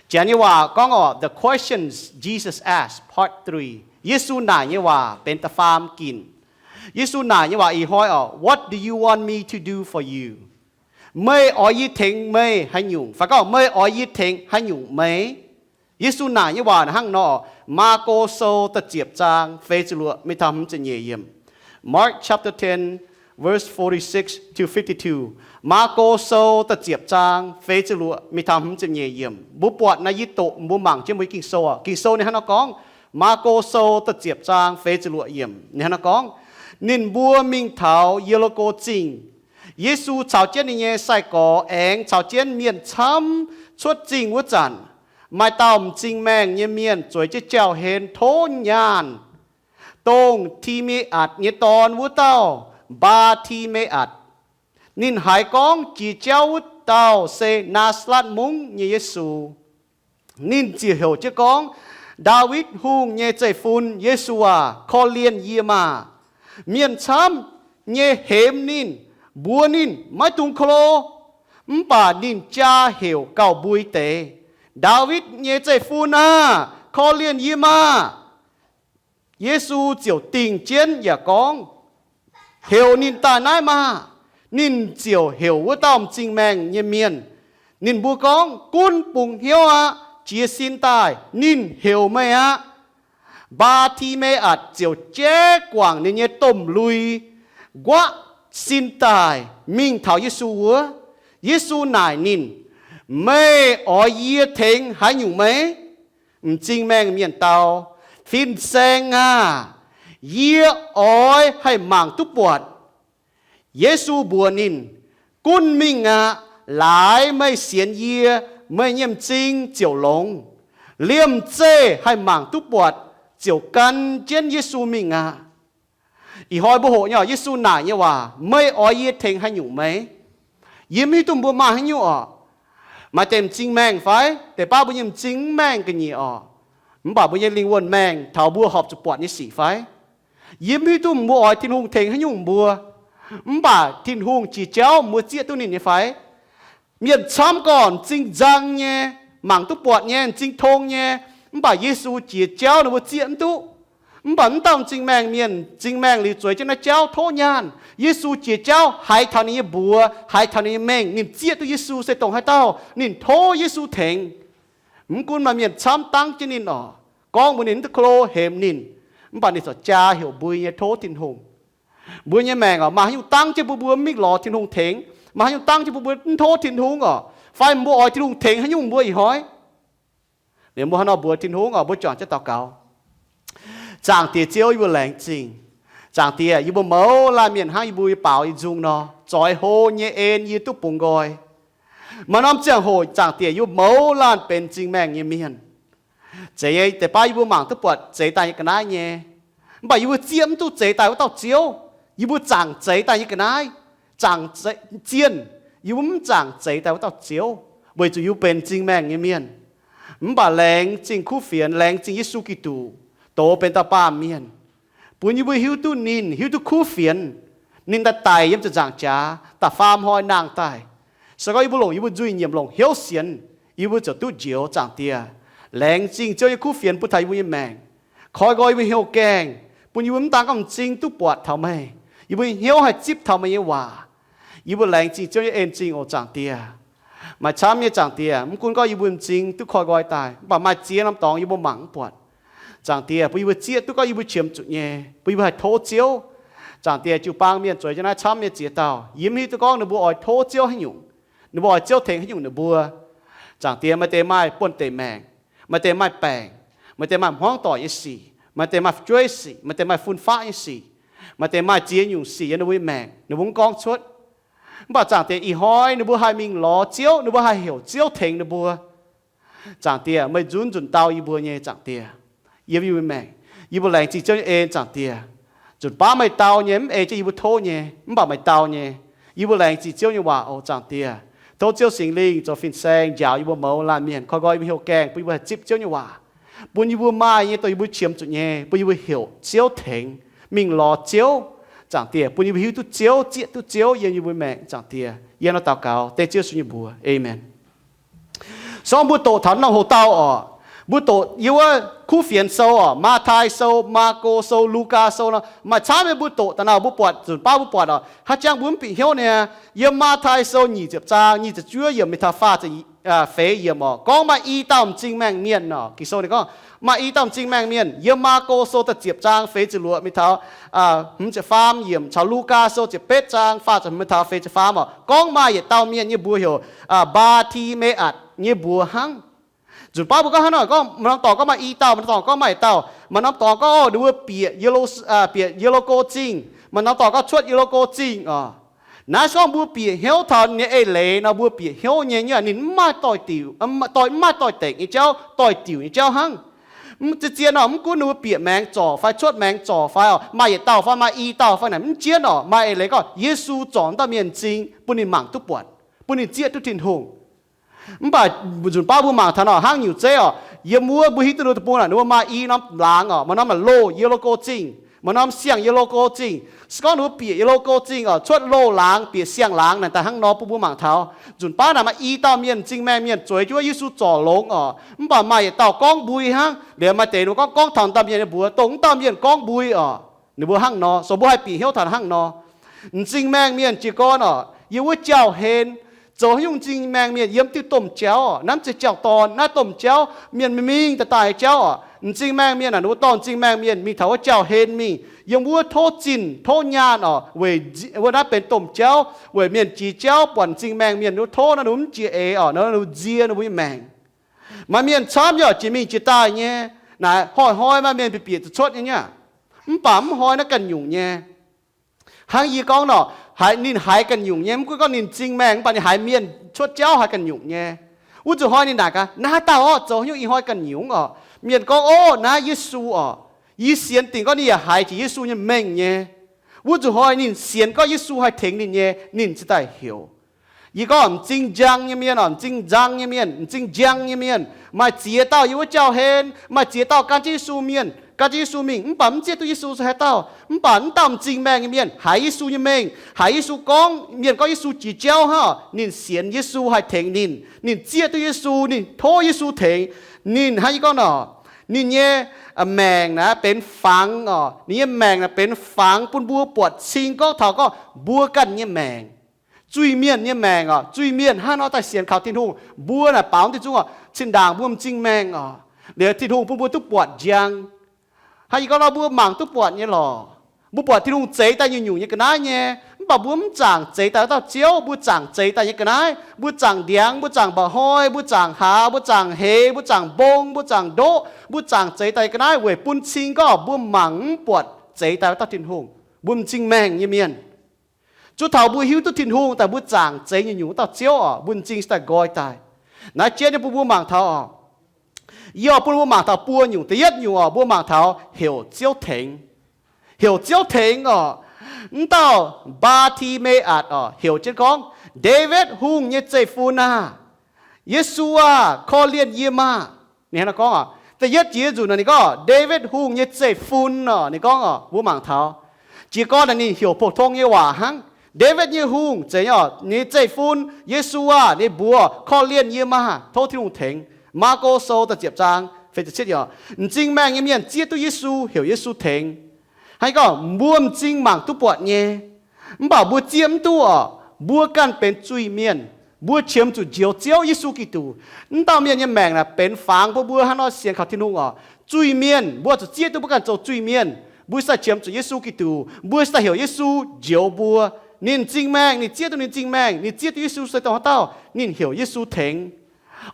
Janx nyei waac gorngv oc, The Questions Jesus Asked, Part three. Yesu naaic nyei waac benx da'faam ginc. Yesu naaic nyei waac ih hnoi oc, What do you want me to do for you? Meih oix yie tengx meih haaix nyungc? Fai gorngv, Meih oix yie tengx haaix nyungc meih? Yesu naaic nyei waac hnangv nor, Maako Sou da'ziepc zaang feix ziepc luoqc mingh taux hmz ziepc nyeic yiemc. Mark chapter ten, verse forty-six to fifty-two. Maako Sou da'ziepc zaang feix ziepc luoqc mingh taux hmz ziepc nyeic yiemc. Mbuo buatc naaiv yie doqc mbuo mangc jienv mbuo Ging-Sou oc. Ging-Sou ninh hnangv nor gorngv, Maako Sou da'ziepc zaang feix ziepc luoqc yiemc, ninh hnangv nor gorngv, Ninh mbuo mingh taux Ye^li^ko Zingh. Yesu caux jienv ninh nyei sai-gorx aengx caux jienv mienh camv cuotv zingh wuov zanc, maaih dauh m'zing maengh nyei mienh zueiz jienv jauv-hlen tov nyaanh, dongh Ti^me^atc nyei dorn wuov dauh, Mbaa^ti^me^atc. Ninh haiz gorngv jiex jauv wuov dauh se Naa^saa^letv Mungv nyei Yesu. Ninh ziouc heuc jienv gorngv, Ndaawitv Hungh nyei zeiv-fun, Yesu aac, korv-lienh yie maah! Mienh camv nyei hemx ninh, mbuox ninh maiv dungx ko lo. Mv baac ninh jaa heuc gauh mbui deix, Ndaawitv nyei zeiv-fun aah! Korv-lienh yie maah! Yesu ziouc dingh jienv yaac gorngv, Heuc ninh daaih naaiv maah! Ninh ziouc heuc wuov dauh m'zing maengh nyei mienh. Ninh mbuo gorngv, Gunv bungx hnyouv aqv. Jiez sin daaih, ninh heuc meih aqv. Mbaa^ti^me^atc ziouc jaiv guangc ninh nyei domh lui, nquaqv sin daaih mingh taux Yesu wuov. Yesu naaic ninh, Meih oix yie tengx haaix nyungc meih? M'zing maengh mienh dau, Fin-Saeng aah! Yie oix haih mangc duqv buatc. Yesu mbuox ninh, Gunv mingh aqv. Laaix meih sienx yie, meih nyei m'zing ziouc longx. Liemh zeih haih mangc duqv buatc ziouc gan jienv Yesu mingh aqv. Ih hnoi mbuo hoqc nyei oc, Yesu naaic nyei waac, Meih oix yie tengx haaix nyungc meih? Yie mv hiuv duqv mbuo maaih haaix nyungc oc. Maaih deix m'zing maengh fai? Deix baav mbuo nyei m'zing mv maengh ga'nyiec oc. Mv baac mbuo nyei lingh wuonh maengh taux mbuo horpc zuqc buatc nyei sic fai? Yie mv hiuv duqv mbuo oix Tin-Hungh tengx haaix nyungc mbuo. Mv baac Tin-Hungh jiex jauv mbuo zieqv duqv ninh nyei fai? Mienh camv gorqv m'zing nzang nyei, mangc duqv buatc nyei, m'zing tong nyei, mv baac Yesu jiex jauv ninh mbuo zieqv mv duqv. Mv baac mv dauh m'zing maengh mienh, m'zing maengh liuz zueiz jienv naaiv jauv tov nyaanh. Yesu jiex jauv haiz taux ninh nyei mbuox, haiz taux ninh nyei mengh, ninh zieqv duqv Yesu se dongh haaix dauh, ninh tov Yesu tengx. Mv gunv maaih mienh camv dangv jienv ninh oc, gorngv mbuox ninh mv duqv ko lo, hemx ninh, mv baac ninh corc jaa heuc mbui nyei tov Tin-Hungh. Mbuo nyei maengc oc, maaih haaix nyungc dangv jienv mbuo, mbuo mv mingh lorz Tin-Hungh tengx? Maaih haaix nyungc dangv jienv mbuo, mbuo mv tov Tin-Hungh oc? Fai mbuo oix Tin-Hungh tengx haaix nyungc mbuo ih hnoi? Liuz mbuo hnangv nor mbuox Tin-Hungh oc, mbuo juangc jienv daux gaux. Zaangc Diex Ziouv, yie mbuo laengz zingh. Zaangc Diex, yie mbuo mouz laanh mienh hnangv yie mbuo nyei baaux nyei nzung nor, zoix hlo nyei en yie duqv bungx nqoi. Maaih norm ziangh hoc, Zaangc Diex, yie mbuo mouz laanh benx m'zing maengh nyei mienh. Zeiz nyei, deix baav yie mbuo mangc duqv buatc zeix daaih nyei ga'naaiv nyei. Mv baac yie mbuo zieqv mv duqv zeix daaih wuov dauh Ziouv. Yie mbuo zaangc zeix daaih nyei ga'naaiv, zaangc zeix, zienh, yie mbuo mv zaangc zeix daaih wuov dauh Ziouv, weic zuqc yie mbuo benx m'zing maengh nyei mienh. Mv baac laengz zingh kuv fienx, laengz zingh Yesu Giduc, dox benx dauh baamh mienh, bun yie mbuo hiuv duqv ninh, hiuv duqv kuv fienx. Ninh daaih daic yiem ziepc nzaangc jaax, da'faam hnoi nangh daaih. Se gorngv yie mbuo longc yie mbuo nzuih nyiemc longc hnyouv sienx, yie mbuo ziouc duqv njoux, Zaangc Diex. Laengz zingh Ziouv nyei kuv fienx bun taux yie mbuo nyei maengc. Koi nqoi yie mbuo hnyouv gaengh, bun yie mbuo mv daan gorngv m'zing duqv buatc taux meih, yie mbuo nyei hnyouv haih zipv taux meih nyei waac. Yie mbuo laengz zingh Ziouv nyei en zingh oc, Zaangc Diex. Maaih camv nyei, Zaangc Diex, mv gunv gorngv yie mbuo m'zing duqv koi nqoi daaih, mv baac maaih ziex norm dorngx yie mbuo mangc mv buatc. Zaangc Diex, bun yie mbuo zieqv duqv gorngv yie mbuo qiemx zuqc nyei, bun yie mbuo haih tov Ziouv. Zaangc Diex, jiu-baang mienh zueiz jienv naaiv camv nyei ziex dauh, yie mv hiuv duqv gorngv ninh mbuo oix tov Ziouv haaix nyungc, ninh mbuo oix Ziouv tengx haaix nyungc ninh mbuo. Zaangc Diex, maaih deix maaih buonv-deic maengc, maaih deix maaih baengc, maaih deix maaih hmuangv doic nyei sic, maaih deix maaih fu'jueiv sic, maaih deix maaih fun-faqv nyei sic, maaih deix maaih ziex nyungc sic yiem ninh mbuo nyei maengc, ninh mbuo mv gorngv cuotv. Mv baac Zaangc Diex, ih hnoi ninh mbuo haih mingh lorz Ziouv, ninh mbuo haih heuc Ziouv tengx ninh mbuo. Zaangc Diex, meih nzunc nzunc dau yie mbuo nyei, Zaangc Diex. Yiem yie mbuo maengc, yie mbuo laengz zingh Ziouv nyei en, Zaangc Diex. Nzunc baav meih dau nyei, mv ei jienv yie mbuo tov nyei, mv baac meih dau nyei. Yie mbuo laengz zingh Ziouv nyei waac oc, Zaangc Diex. Tov Ziouv Singx Lingh zoux fin-saeng njaaux yie mbuo mouz laanh mienh, koi nqoi yie mbuo hnyouv gaengh, bun yie mbuo haih zipv Ziouv nyei waac, bun yie mbuo maaih nyei dongh yie mbuo qiemx zuqc nyei, bun yie mbuo heuc Ziouv tengx, mingh lorz Ziouv, Zaangc Diex, bun yie mbuo hiuv duqv Ziouv, zieqv duqv Ziouv yiem yie mbuo maengc, Zaangc Diex. Yie nor daux gaux dengv Ziouv Yesu nyei mbuox. Aamen. Se gorngv mbuo doqc taux norm hoc-dauh oc, mbuo doqc yiem wuov kuv fienx sou oc, Matv^tai Sou, Maako Sou, Lugaa Sou nor, maaih camv nyei mbuo doqc daaih nor, mbuo buatc nzunc baav mbuo buatc oc, haaix jangx mbuo mv bieqc hnyouv niaa. Yiem Matv^tai Sou nyic ziepc zaang nyic ziepc juov yiemc mingh taux faah ziepc feix yiemc oc, gorngv maaih i dauh m'zing maengh mienh oc. Ging-Sou ninh gorngv maaih i dauh m'zing maengh mienh. Yiem Maako Sou da'ziepc zaang feix ziepc luoqc mingh taux hmz ziepc faam yiemc caux Lugaa Sou ziepc betv zaang faah ziepc hmz mingh taux feix ziepc faam oc, gorngv maaih yietc dauh mienh nyei mbuox heuc Mbaa^ti^me^atc nyei mbuox hnangv. Nzunc baav mbuo gorngv hnangv nor gorngv, maaih norm dorngx gorngv maaih i dauh, maaih norm dorngx gorngv maaih yietc dauh. Maaih norm dorngx gorngv, o, ninh mbuo bieqc Ye^lo, bieqc Ye^li^ko Zingh. Maaih norm dorngx gorngv cuotv Ye^li^ko Zingh oc. Naaiv se gorngv mbuo bieqc hnyouv taux ninh nyei eix leiz nor, mbuo bieqc hnyouv nyei, ninh mv maaih doix-diuc, doix, mv maaih doix-dekc nyei jauv, doix-diuc nyei jauv hnangv. Mv, zien-zien nor, mv gunv ninh mbuo bieqc maengx zorc fai cuotv maengx zorc fai oc, maaih yietc dauh fai maaih i dauh fai naaic mv jienv oc, maaih eix leiz gorngv Yesu zorc wuov dauh mienh m'zing bun ninh mangc duqv buatc, bun ninh zieqv duqv Tin-Hungh. Mv baac nzunc baav mbuo mangc taux nor hnangv nyungc zeiv oc. Yiem wuov mbuo hiuv duqv ninh mbuo deic-bung naaic, ninh mbuo maaih i norm laangz oc, maaih norm naaic loh Ye^li^ko Zingh, maaih norm siang Ye^li^ko Zingh. Se gorngv ninh mbuo bieqc Ye^li^ko Zingh oc, cuotv loh laangz, bieqc siang laangz naaic daaih hnangv nor bun mbuo mangc taux. Nzunc baav naaic maaih i dauh mienh m'zing maengh mienh zueiz jienv wuov Yesu zorc longx oc. Mv baac maaih yietc dauh gorngv mbui hnangv. Liuz maaih deix ninh mbuo gorngv, gorngv taux dauh mienh nyei mbuox, dongh wuov dauh mienh gorngv mbui oc. Ninh mbuo hnangv nor, so mbuo haih bieqc hnyouv taux hnangv nor. M'zing maengh mienh jiez gorn oc, yiem wuov jauv-hlen, zoux haaix nyungc m'zing maengh mienh yiem diuh domh jauv oc. Naaiv zeiz jauv-dorn, naaiv domh jauv, mienh mingh mingh daaih daaih jauv oc. M'zing maengh mienh naaic, ninh mbuo dorh m'zing maengh mienh mingh taux wuov jauv-hlen mingh, yiem wuov tov zinh tov nyaanh oc, weic wuov naaiv benx domh jauv, weic mienh jiex jauv buatc m'zing maengh mienh ninh mbuo tov nor, ninh mbuo mv jiex eix oc, ninh mbuo nzie ninh mbuo nyei maengc. Maaih mienh camv yaac jiex mingh jiex daaih nyei. Naaic hnoi-hnoi maaih mienh bieqc zuqc cuotv nyei aqv. Mv baac mv hnoi naaiv ganh nyungc nyei. Hnangv yie gorngv nor, haiz ninh haiz ganh nyungc nyei, mv gunv gorngv ninh m'zing maengh, mv baac ninh haiz mienh cuotv jauv haiz ganh nyungc nyei. Wuov nzunc hnoi ninh naaic gaax, naaiv haaix dauh orqc, zoux haaix nyungc ih hnoi ganh nyungc orqc? Mienh gorngv, o, naaiv Yesu orqc. Yie sienx dingc gorngv ninh yaac haiz jiex Yesu nyei mengh nyei. Wuov nzunc hnoi ninh sienx gorngv Yesu haih tengx ninh nyei, ninh cingx daaih heuc. Yie gorngv m'zing njang nyei mienh oc, m'zing nzang nyei mienh, m'zing njang nyei mienh, maaih ziex dauh yiem wuov jauv-hlen, maaih ziex dauh gan jienv Yesu mienh, gan jienv Yesu mingh, mv baac mv zieqv duqv Yesu se haaix dauh. Mv baac mv dauh m'zing maengh nyei mienh haiz Yesu nyei mengh, haiz Yesu gorngv, mienh gorngv Yesu jiex jauv hnangv, ninh sienx Yesu haih tengx ninh, ninh zieqv duqv Yesu, ninh tov Yesu tengx. Ninh hnangv yie gorngv nor, ninh nyei maengc naaiv benx fangx oc, ninh nyei maengc naaiv benx fangx bun mbuo buatc cing gorngv taux gorngv mbuo ganh nyei maengc. Zuiz-mienh nyei maengc oc, zuiz-mienh hnangv nor daaih sienx kaux Tin-Hungh, mbuo naaic baaux diuh zungv oc, zinh ndaangc mbuo m'zing maengh oc, liuz Tin-Hungh bun mbuo duqv buatc njang. Hnangv yie gorngv nor, mbuo mangc duqv buatc nyei lorqc. Mbuo buatc Tin-Hungh zeix daaih nyungc-nyungc nyei ga'naaiv nyei. Mv baac mbuo mv zaangc zeix daaih wuov dauh Ziouv, mbuo zaangc zeix daaih nyei ga'naaiv. Mbuo zaangc ndiangx, mbuo zaangc mba'hnoi, mbuo zaangc hlaax, mbuo zaangc heix, mbuo zaangc mbong, mbuo zaangc ndoqv, mbuo zaangc zeix daaih nyei ga'naaiv weic bun cing gorngv mbuo mangc mv buatc zeix daaih wuov dauh Tin-Hungh. Mbuo m'zing maengh nyei mienh. Zuov taux mbuo hiuv duqv Tin-Hungh daaih mbuo zaangc zeix nyungc-nyungc wuov dauh Ziouv oc, mbuo m'zing cingx daaih nqoi daaih. Naaiv jienv nyei bun mbuo mangc taux oc. Yie oc bun mbuo mangc taux buo nyungc. Da'yietv nyungc oc, mbuo mangc taux heuc Ziouv tengx. Heuc Ziouv tengx oc. Mv dauh Mbaa^ti^me^atc oc, heuc jienv gorngv, Ndaawitv Hungh nyei zeiv-fun aah! Yesu aah! Korv-lienh yie maah! Ninh hnangv naaiv gorngv oc. Da'yietv jiex nzunc naaic ninh gorngv, Ndaawitv Hungh nyei zeiv-fun oc, ninh gorngv oc, mbuo mangc taux. Jiez gorn naaic ninh heuc pou-tong nyei waac hnangv. Ndaawitv nyei Hungh zeiz nyei oc, ninh nyei zeiv-fun, Yesu aah! Ninh mbuox, Korv-lienh yie maah! Tov Tin-Hungh tengx. Maako Sou da'ziepc zaang feix ziepc cietv oc. M'zing maengh nyei mienh zieqv duqv Yesu, heuc Yesu tengx. Hnangv gorngv mbuo m'zing mangc duqv buatc nyei, mv baac mbuo zieqv mv duqv oc. Mbuo ganh benx zuiz-mienh. Mbuo qiemx zuqc njoux Ziouv Yesu Giduc. Mv dauh mienh nyei maengc naaic benx fangx bun mbuo hnangv nor sienx kaux Tin-Hungh oc. Zuiz-mienh, mbuo zuqc zieqv duqv mbuo ganh zoux zuiz-mienh. Mbuo cingx daaih qiemx zuqc Yesu Giduc. Mbuo cingx daaih heuc Yesu njoux mbuo. Ninh m'zing maengh, ninh zieqv duqv ninh m'zing maengh, ninh zieqv duqv Yesu se dongh haaix dauh, ninh heuc Yesu tengx.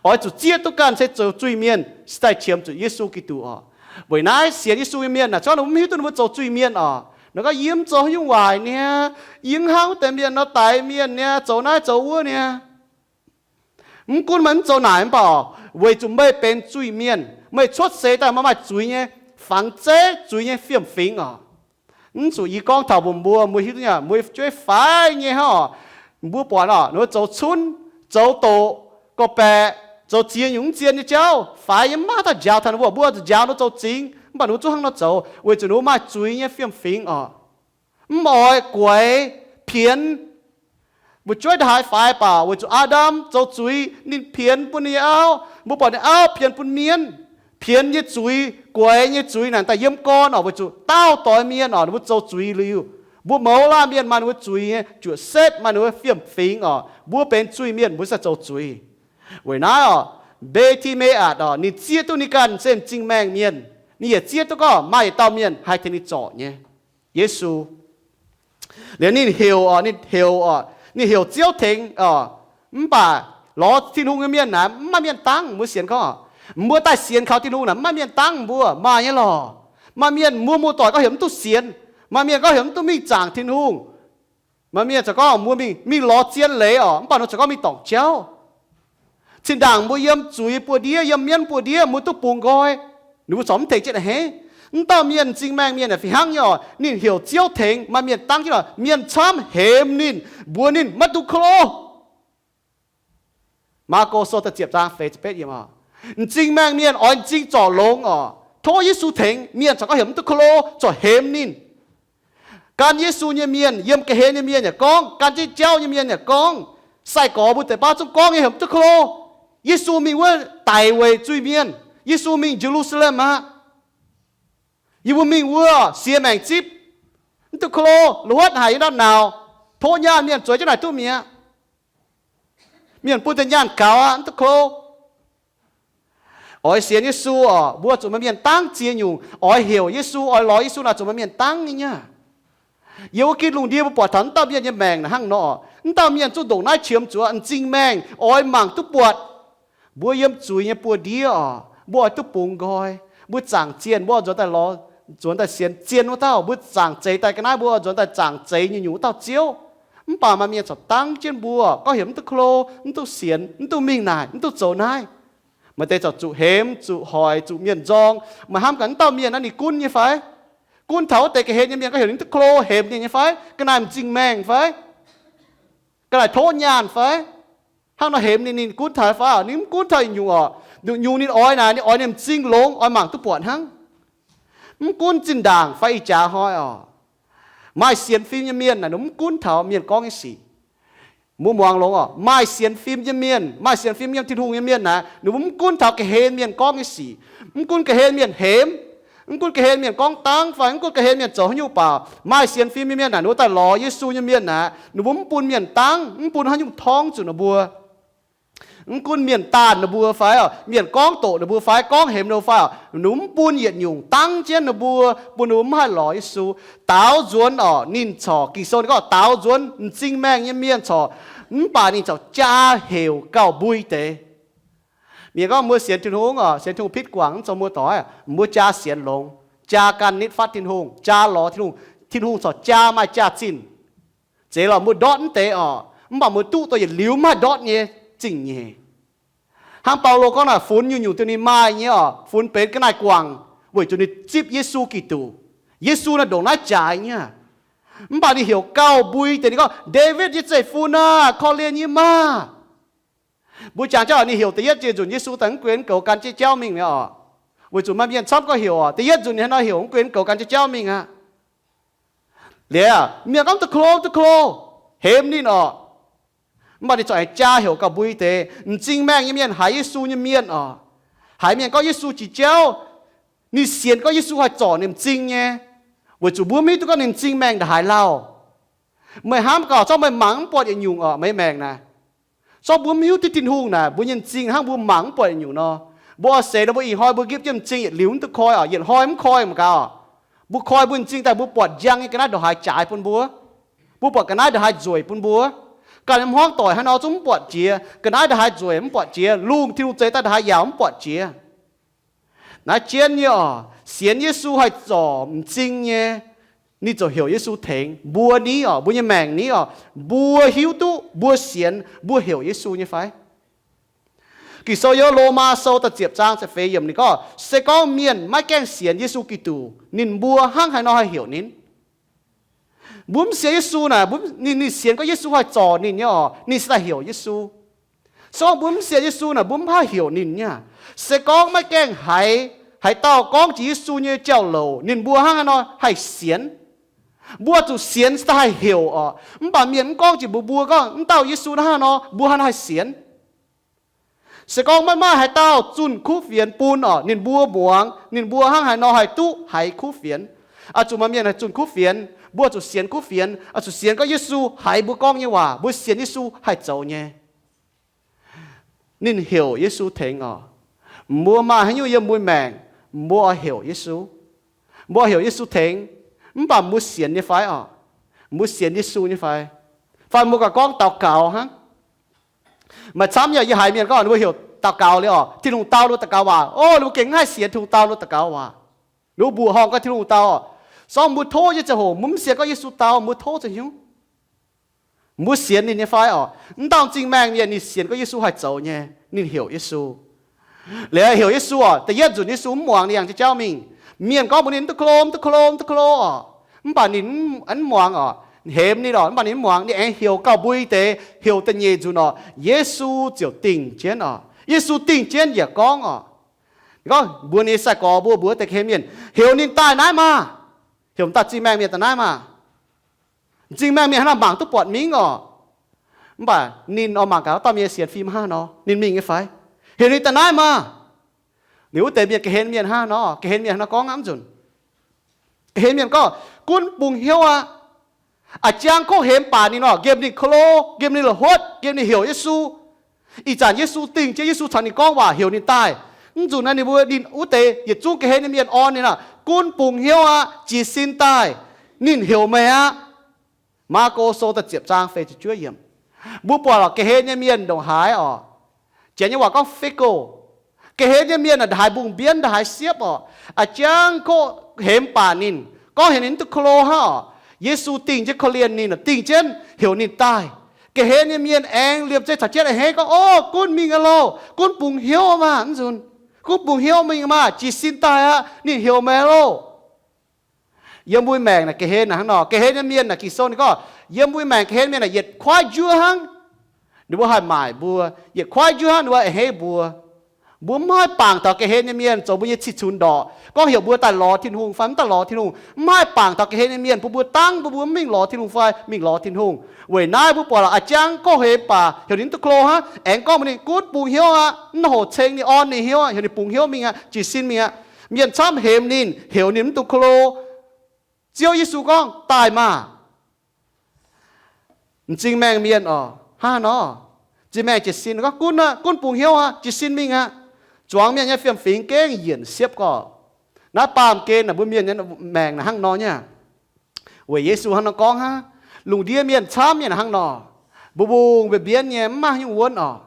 Oix zuqc zieqv duqv ganh se zoux zuiz-mienh cingx daaih qiemx zuqc Yesu Giduc oc. Weic naaiv sienx Yesu nyei mienh naaic, se gorngv ninh mv hiuv duqv ninh mbuo zoux zuiz-mienh oc, ninh gorngv, yie mv zoux haaix nyungc waaic niaa, yie mv hnangv wuov deix mienh nor, daix mienh niaa, zoux naaiv zoux wuov niaa. Mv gunv meih mv zoux naaic mv baac oc, weic zuqc meih benx zuiz-mienh, meih cuotv seix daaih meih maaih zuiz nyei fangx zeiv, zuiz nyei fiem-fingx oc. Mv zuqc yie gorngv taux mbuox mbuo, mbuo hiuv duqv nyei, mbuo jueiv faix nyei hnangv oc. Mbuo buatc oc, ninh mbuo zoux cunv, zoux doqc, gorqv-baeqc, zoux ziex nyungc mv zien nyei jauv, faix nyei, mv maaih dauh njaaux taux ninh mbuo. Mbuo zuqc njaaux ninh mbuo zoux zingx, mv baac ninh mbuo zungv hnangv nor zoux, weic zuqc ninh mbuo maaih zuiz nyei fiem-fingx oc. Mv oix guaix, pienx, Mbuo jueiv ndongc haaix faix baac weic zuqc Aa^ndam zoux zuiz, ninh pienx bun ninh nyei auv. Mbuo buatc ninh auv pienx bun mienh, pienx nyei zuiz, guaix nyei zuiz naaic daaih yiem gorn oc, weic zuqc daauh doix mienh oc, ninh mbuo zoux zuiz liuz, mbuo mouz laanh mienh maaih ninh mbuo zuiz nyei juoqc setv, maaih ninh mbuo fiem-fingx oc. Mbuo benx zuiz-mienh, mbuo se zoux zuiz. Weic naaiv oc, Mbe^ti^me^atc oc, ninh zieqv duqv ninh ganh se m'zing maengh mienh. Ninh yaac zieqv duqv gorngv maaih yietc dauh mienh haih tengx ninh zorc nyei, Yesu. Liuz ninh heuc oc, ninh heuc oc, ninh heuc Ziouv tengx oc. Mv baac lorz Tin-Hungh nyei mienh naaic mv maaih mienh dangv. Mbuo sienx gorngv, mbuo daaih sienx kaux Tin-Hungh naaic mv maaih mienh dangv mbuo. Maaih nyei lorqc. Maaih mienh mbuo muoz-doic gorngv heuc mv duqv sienx. Maaih mienh gorngv heuc mv duqv mingh zaangc Tin-Hungh. Maaih mienh ziouc gorngv mbuo mingh, mingh lorz zien leiz oc, mv baac ninh ziouc gorngv mingh dorngc jauv. Cin-ndaangc mbuo yiem zuiz buoz-ndiev, yiem mienv buoz-ndiev, mbuo duqv bungx nqoi, ninh mbuo corc mv tengx jienv a'hneiv. Mv dauh mienh m'zing maengh mienh naaic fih hnangv nyei oc, ninh heuc Ziouv tengx, maaih mienh dangv jienv oc, mienh camv hemx ninh, mbuox ninh maiv dungx ko lo. Maako Sou da'ziepc zaang feix ziepc betv yiemc oc. M'zing maengh mienh oix m'zing zorc longx oc, tov Yesu tengx, mienh corc gorngv heuc mv duqv ko lo, corc hemx ninh. Gan Yesu nyei mienh, yiem ga'hlen nyei mienh yaac gorngv, gan jienv jauv nyei mienh yaac gorngv, sai-gorx mbuo deix baav zungv gorngv nyei heuc mv duqv ko lo. Yesu mingh wuov daic weic zuiz-mienh. Yesu mingh Ye^lu^saa^lem aqv. Yie mbuo mingh wuov siex maengc zipv, mv duqv ko lo, la'huotv haic yiem ndau nauz, tov nyaanh mienh zueiz jienv naaic duqv mi'aqv. Mienh bun deix nyaanh gaux aqv, mv duqv ko lo. Oix sienx Yesu oc, mbuo zuqc maaih mienh dangv ziex nyungc. Oix heuc Yesu, oix lorz Yesu naaic zuqc maaih mienh dangv nyei aqv. Yiem wuov gitv lungh ndiev mbuo buatc taux mv dauh mienh nyei maengc naaic hnangv nor. Mv dauh mienh zungv ndongc naaiv qiemx zuqc m'zing maengh, oix mangc duqv buatc. Mbuo yiem zuiz nyei buoz-ndiev oc, mbuo oix duqv bungx nqoi. Mbuo zaangc zienh mbuo oix nzuonx daaih lorz, nzuonx daaih sienx zien wuov dauh. Mbuo zaangc zeix daaih ga'naaiv mbuo oix nzuonx daaih zaangc zeix nyungc-nyungc wuov dauh Ziouv. Mv baac maaih mienh corc dangv jienv mbuo, gorngv heuc mv duqv ko lo, mv duqv sienx, mv duqv mingh naaic, mv duqv zoux naaiv. Maaih deix corc zuqc hemx, zuqc hoic, zuqc mienh nzorng. Meih hnamv gaax, mv dauh mienh naaiv ninh gunv nyei fai? Gunv taux wuov deix ga'hlen nyei mienh gorngv heuc ninh mv duqv ko lo, hemx ninh nyei fai? Ga'naaiv m'zing maengh fai? Ga'naaiv tov nyaanh fai? Hnangv nor hemx ninh, ninh gunv taux fai? Ninh mv gunv taux nyungc oc. Nyungc-nyungc ninh oix naaic, ninh oix ninh m'zing longx, oix mangc duqv buatc hnangv. Mv gunv zinh ndaangc fai ih jaax hnoi oc, maaih sienx fim nyei mienh naaic ninh mv gunv taux mienh gorngv nyei sic. Mbuo muangx longx oc, maaih sienx fim nyei mienh, maaih sienx fim yiem Tin-Hungh nyei mienh naaic ninh mbuo mv gunv taux ga'hlen mienh gorngv nyei sic. Mv gunv ga'hlen mienh hemx, mv gunv ga'hlen mienh gorngv dangv fai mv gunv ga'hlen mienh zoux haaix nyungc baac, maaih sienx fim nyei mienh naaic ninh mbuo daaih lorz Yesu nyei mienh naaic ninh mbuo mv bun mienh dangv, mv bun haaix nyungc torngv zuqc ninh mbuo. Mv gunv mienh daanh ninh mbuo fai oc, mienh gorngv doqc ninh mbuo fai gorngv hemx ninh mbuo fai oc, ninh mbuo mv bun yietc nyungc, dangv jienv ninh mbuo, bun ninh mbuo mv haih lorz Yesu. Daaux nzuonx oc, ninh corc, Ging-Sou ninh gorngv daaux nzuonx m'zing maengh nyei mienh corc, mv baac ninh corc jaa heuc gauh mbui deix. Mienh gorngv mbuo sienx Tin-Hungh oc, sienx Tin-Hungh pitv guangc, mv zoux muoz-doic, mbuo jaa sienx longx, jaa gan nitv fatv Tin-Hungh, jaa lorz Tin-Hungh. Tin-Hungh corc jaa maaih jaax-zinh. Zeiz lorqc, mbuo ndortv mv deix oc, mv baac mbuo duqv dongh yietc liuz mv haih ndortv nyei zingh nyeic. Hnangv Baulo gorngv naaic, funx nyungc-nyungc dongh ninh maaih nyei oc, funx benx ga'naaiv guangc weic zuqc ninh zipv Yesu Giduc. Yesu naaiv ndongc naaiv jaaix nyei aqv. Mv baac ninh heuc gauh mbui deix, ninh gorngv, Ndaawitv nyei zeiv-fun aah! Korv-lienh yie maah! Mbuo jangx jauv ninh heuc da'yietv nzunc Yesu daaih mv gunv goux gan jienv jauv mingh mi'aqv oc. Weic zuqc maaih mienh camv gorngv heuc oc, da'yietv nzunc ninh haaix nor heuc mv gunv goux gan jienv jauv mingh aqv. Liuz, mienh gorngv, Duqv klo, duqv klo, hemx ninh oc. Mv baac ninh corc aengx jaa heuc gauh mbui deix. M'zing maengh nyei mienh, haiz Yesu nyei mienh oc, haiz mienh gorngv Yesu jiex jauv, ninh sienx gorngv Yesu haih zorc ninh m'zing nyei. Weic zuqc mbuo mv hiuv duqv gorngv ninh m'zing maengh ndongc haaix lauh. Meih hnamv gaax, zorqv meih mangc mv buatc yietc nyungc oc, meih maengc naaic, zorqv mbuo mv hiuv duqv Tin-Hungh naaic, mbuo nyei m'zing hnangv mbuo mangc mv buatc yietc nyungc nor. Mbuo oix seix nor, mbuo ih hnoi mbuo nqipv jienv m'zing yietc liuz mv duqv koi oc, yietc hnoi mv koi mangc gaax oc. Mbuo koi mbuo m'zing daaih, mbuo buatc njang nyei ga'naaiv ndongc haaix jaaix bun mbuo. Mbuo buatc ga'naaiv ndongc haaix nzueic bun mbuo. Ganh nyei hmuangv doic haaix nor zungv mv buatc jiex, ga'naaiv ndongc haaix nzueic mv buatc jiex, lungh Tin-Hungh zeix daaih ndongc haaix yaauc mv buatc jiex. Naaiv jienv nyei oc, sienx Yesu haih zorc m'zing nyei, ninh ziouc heuc Yesu tengx. Mbuo ni oc, mbuo nyei maengc ni oc, mbuo hiuv duqv, mbuo sienx, mbuo heuc Yesu nyei fai? Ging-Sou yiem Lomaa Sou da'ziepc zaang ziepc feix yiemc ninh gorngv, se gorngv mienh maiv gaengh sienx Yesu Giduc, ninh mbuo hnangv haaix nor haih heuc ninh? Mbuo mv sienx Yesu naaic, ninh, ninh sienx gorngv Yesu haih zorc ninh nyei oc, ninh se daaih heuc Yesu. Se gorngv mbuo mv sienx Yesu naaic, mbuo mv haih heuc ninh nyei. Se gorngv maiv gaengh haiz haaix dauh gorngv jiex Yesu nyei jauv-louc, ninh mbuo hnangv haaix nor haih sienx? Mbuo zuqc sienx daaih haih heuc oc. Mv baac mienh mv gorngv jiex mbuox mbuo gorngv, mv dauh Yesu naaiv nor, mbuo hnangv haaix sienx? Se gorngv maiv maaih haaix dauh zunh kuv fienx bun oc, ninh mbuo muangx, ninh mbuo hnangv haaix nor haih duqv haiz kuv fienx. Oix zuqc maaih mienh haih zunh kuv fienx, mbuo zuqc sienx kuv fienx, oix zuqc sienx gorngv Yesu haiz mbuo gorngv nyei waac, mbuo sienx Yesu haih zoux nyei. Ninh heuc Yesu tengx oc. Mbuo maaih haaix nyungc yiem mbuo maengc, mbuo oix heuc Yesu. Mbuo oix heuc Yesu tengx, mv baac mbuo sienx nyei fai oc? Mbuo sienx Yesu nyei fai? Fai mbuo gauh gorngv daux gaux hnangv? Maaih camv yaac yie haiz mienh gorngv ninh mbuo heuc daux gaux liuz oc, Tin-Hungh dau ninh mbuo daux gaux waac, o, ninh mbuo gengh mv haih sienx Tin-Hungh dau ninh mbuo daux gaux waac. Ninh mbuo mbuoqc horngh gorngv Tin-Hungh dau oc. Se gorngv mbuo tov nyei ziangh hoc mbuo mv sienx gorngv Yesu dau, mbuo tov zoux hnyouv. Mbuo sienx ninh nyei fai oc? Mv dauh m'zing maengh mienh ninh sienx gorngv Yesu haih zoux nyei, ninh heuc Yesu. Liuz heuc Yesu oc, da'yietv nzunc Yesu mv muangx, ninh yangh jienv jauv mingh. Mienh gorngv mbuox ninh, mv duqv klo, mv duqv klo, mv duqv klo oc. Mv baac ninh mv muangx oc. Hemx ninh oc, mv baac ninh mv muangx. Ninh aengx heuc gauh mbui deix, heuc da'nyeic nzunc oc, Yesu ziouc dingh jienv oc. Yesu dingh jienv yaac gorngv oc, gorngv mbuox ninh nyei sai-gorx mbuo, mbuox deix ga'hlen mienh, heuc ninh daaih naaiv maah! Heuc daaih m'zing maengh mienh daaih naaiv maah! M'zing maengh mienh hnangv naaiv mangc duqv buatc mingh oc. Mv baac ninh oix mangc gaax wuov dauh mienh sienx fim hnangv haaix nor, ninh mingh nyei fai? Heuc ninh daaih naaiv maah! Liuz wuov deix mienh, ga'hlen mienh hnangv haaix nor, ga'hlen mienh hnangv haaix nor gorngv aqv nzunc. Ga'hlen mienh gorngv, gunv bungx hnyouv aqv. A'jang kov hemx baac ninh oc, nqemh ninh klo, nqemh ninh la'hotv, nqemh ninh heuc Yesu. Ih zanc Yesu dingh jienv, Yesu caux ninh gorngv waac, heuc ninh daaih. Mv nzunc naaiv ninh mbuo, ninh wuov deix yietc zungv ga'hlen nyei mienh orn ninh aqv, gunv bungx hnyouv aqv, jiez sin daaih. Ninh heuc meih aqv. Maako Sou da'ziepc zaang feix ziepc juov yiemc. Mbuo buatc lorqc, ga'hlen nyei mienh ndongc haaix oc. Janx nyei waac gorngv fickle. Ga'hlen nyei mienh naaic ndongc haaix mbungh mbienv, ndongc haaix siepv oc. A'jang kov hemx baac ninh, gorngv heuc ninh mv duqv klo hnangv oc. Yesu dingh jienv korv-lienh ninh, dingh jienv heuc ninh daaih. Ga'hlen nyei mienh aengx liemh zeih caux jienv a'hneiv gorngv, o, gunv mingh aqv loh, gunv bungx hnyouv maah, mv nzunc. Gunv bungx hnyouv mingh maah, jiez sin daaih aqv, ninh heuc meih loh. Yiem mbuo maengc naaic ga'hlen naaic hnangv nor, ga'hlen nyei mienh naaic, Ging-Sou ninh gorngv, yiem mbuo maengc ga'hlen mienh naaic yietc kuaaiv njuov hnangv. Ninh mbuo haih maaic mbuo, yietc kuaaiv njuov hnangv ninh mbuo a'hneiv mbuo. Mbuo mv haih bangc taux ga'hlen nyei mienh zoux mbuo nyei cih cunx ndorqc, gorngv heuc mbuo daaih lorz Tin-Hungh fai mv daaih lorz Tin-Hungh. Mv haih bangc taux ga'hlen nyei mienh bun mbuo dangv bun mbuo mv mingh lorz Tin-Hungh fai mingh lorz Tin-Hungh. Weic naaiv mbuo buatc lorqc, a'jang kov hemx baac heuc ninh mv duqv klo hnangv, aengx gorngv mbuox ninh gunv bungx hnyouv aqv, mv hoc ceng ninh, orn ninh hnyouv aqv, heuc ninh bungx hnyouv mingh aqv, jiez sin mingh aqv. Mienh camv hemx ninh, heuc ninh mv duqv klo. Ziouv Yesu gorngv, daaih maah! M'zing maengh mienh oc, hnangv haaix nor? M'zing maengh jiez sin gorngv, gunv aqv, gunv bungx hnyouv aqv, jiez sin mingh aqv. Zuangx mienh nyei fiem-fingx gengh yienc siepv gorqv. Naaiv baamh gen naaic mbuo mienh nyei maengc naaic hnangv nor nyei. Weic Yesu hnangv nor gorngv hnangv. Lungh ndiev mienh camv nyei naaic hnangv nor. Mbu'mbungh mbienv mbienv nyei, mv maaih haaix nyungc wuonv oc.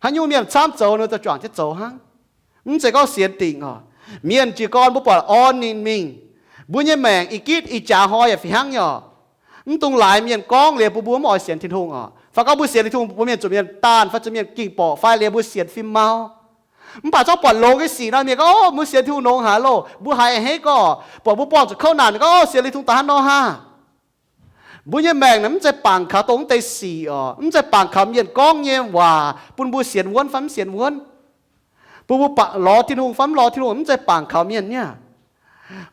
Haaix nyungc mienh camv zoux, ninh mbuo za'gengh juangc jienv zoux hnangv. Mv zeiz gorngv sienx dingc oc. Mienh jiez gorn mbuo buatc orn ninh mingh. Mbuo nyei maengc ih gitv ih jaax hnoi yaac fih hnangv nyei oc. Mv dungx laaix mienh gorngv liuz bun mbuo mv oix sienx Tin-Hungh oc. Fai gorngv mbuo sienx Tin-Hungh, mbuo mienh zuqc mienh daanh fai zuqc mienh ging borqc fai liuz mbuo sienx fim mau. Mv baac zorqv buatc longx nyei sic nor, mienh gorngv, o, mbuo sienx Tin-Hungh longx haic loh, mbuo haiz a'hneiv gorqv. Buatc mbuo buangh zuqc kouv naanc, gorngv, o, sienx Tin-Hungh daaih hnangv nor hnangv. Mbuo nyei maengc naaic mv zeiz bangc kaux dongh mv deix sic oc. Mv zeiz bangc kaux mienh gorngv nyei waac bun mbuo sienx wuonv fai mv sienx wuonv, bun mbuo lorz Tin-Hungh fai mv lorz Tin-Hungh, mv zeiz bangc kaux mienh nyei aqv.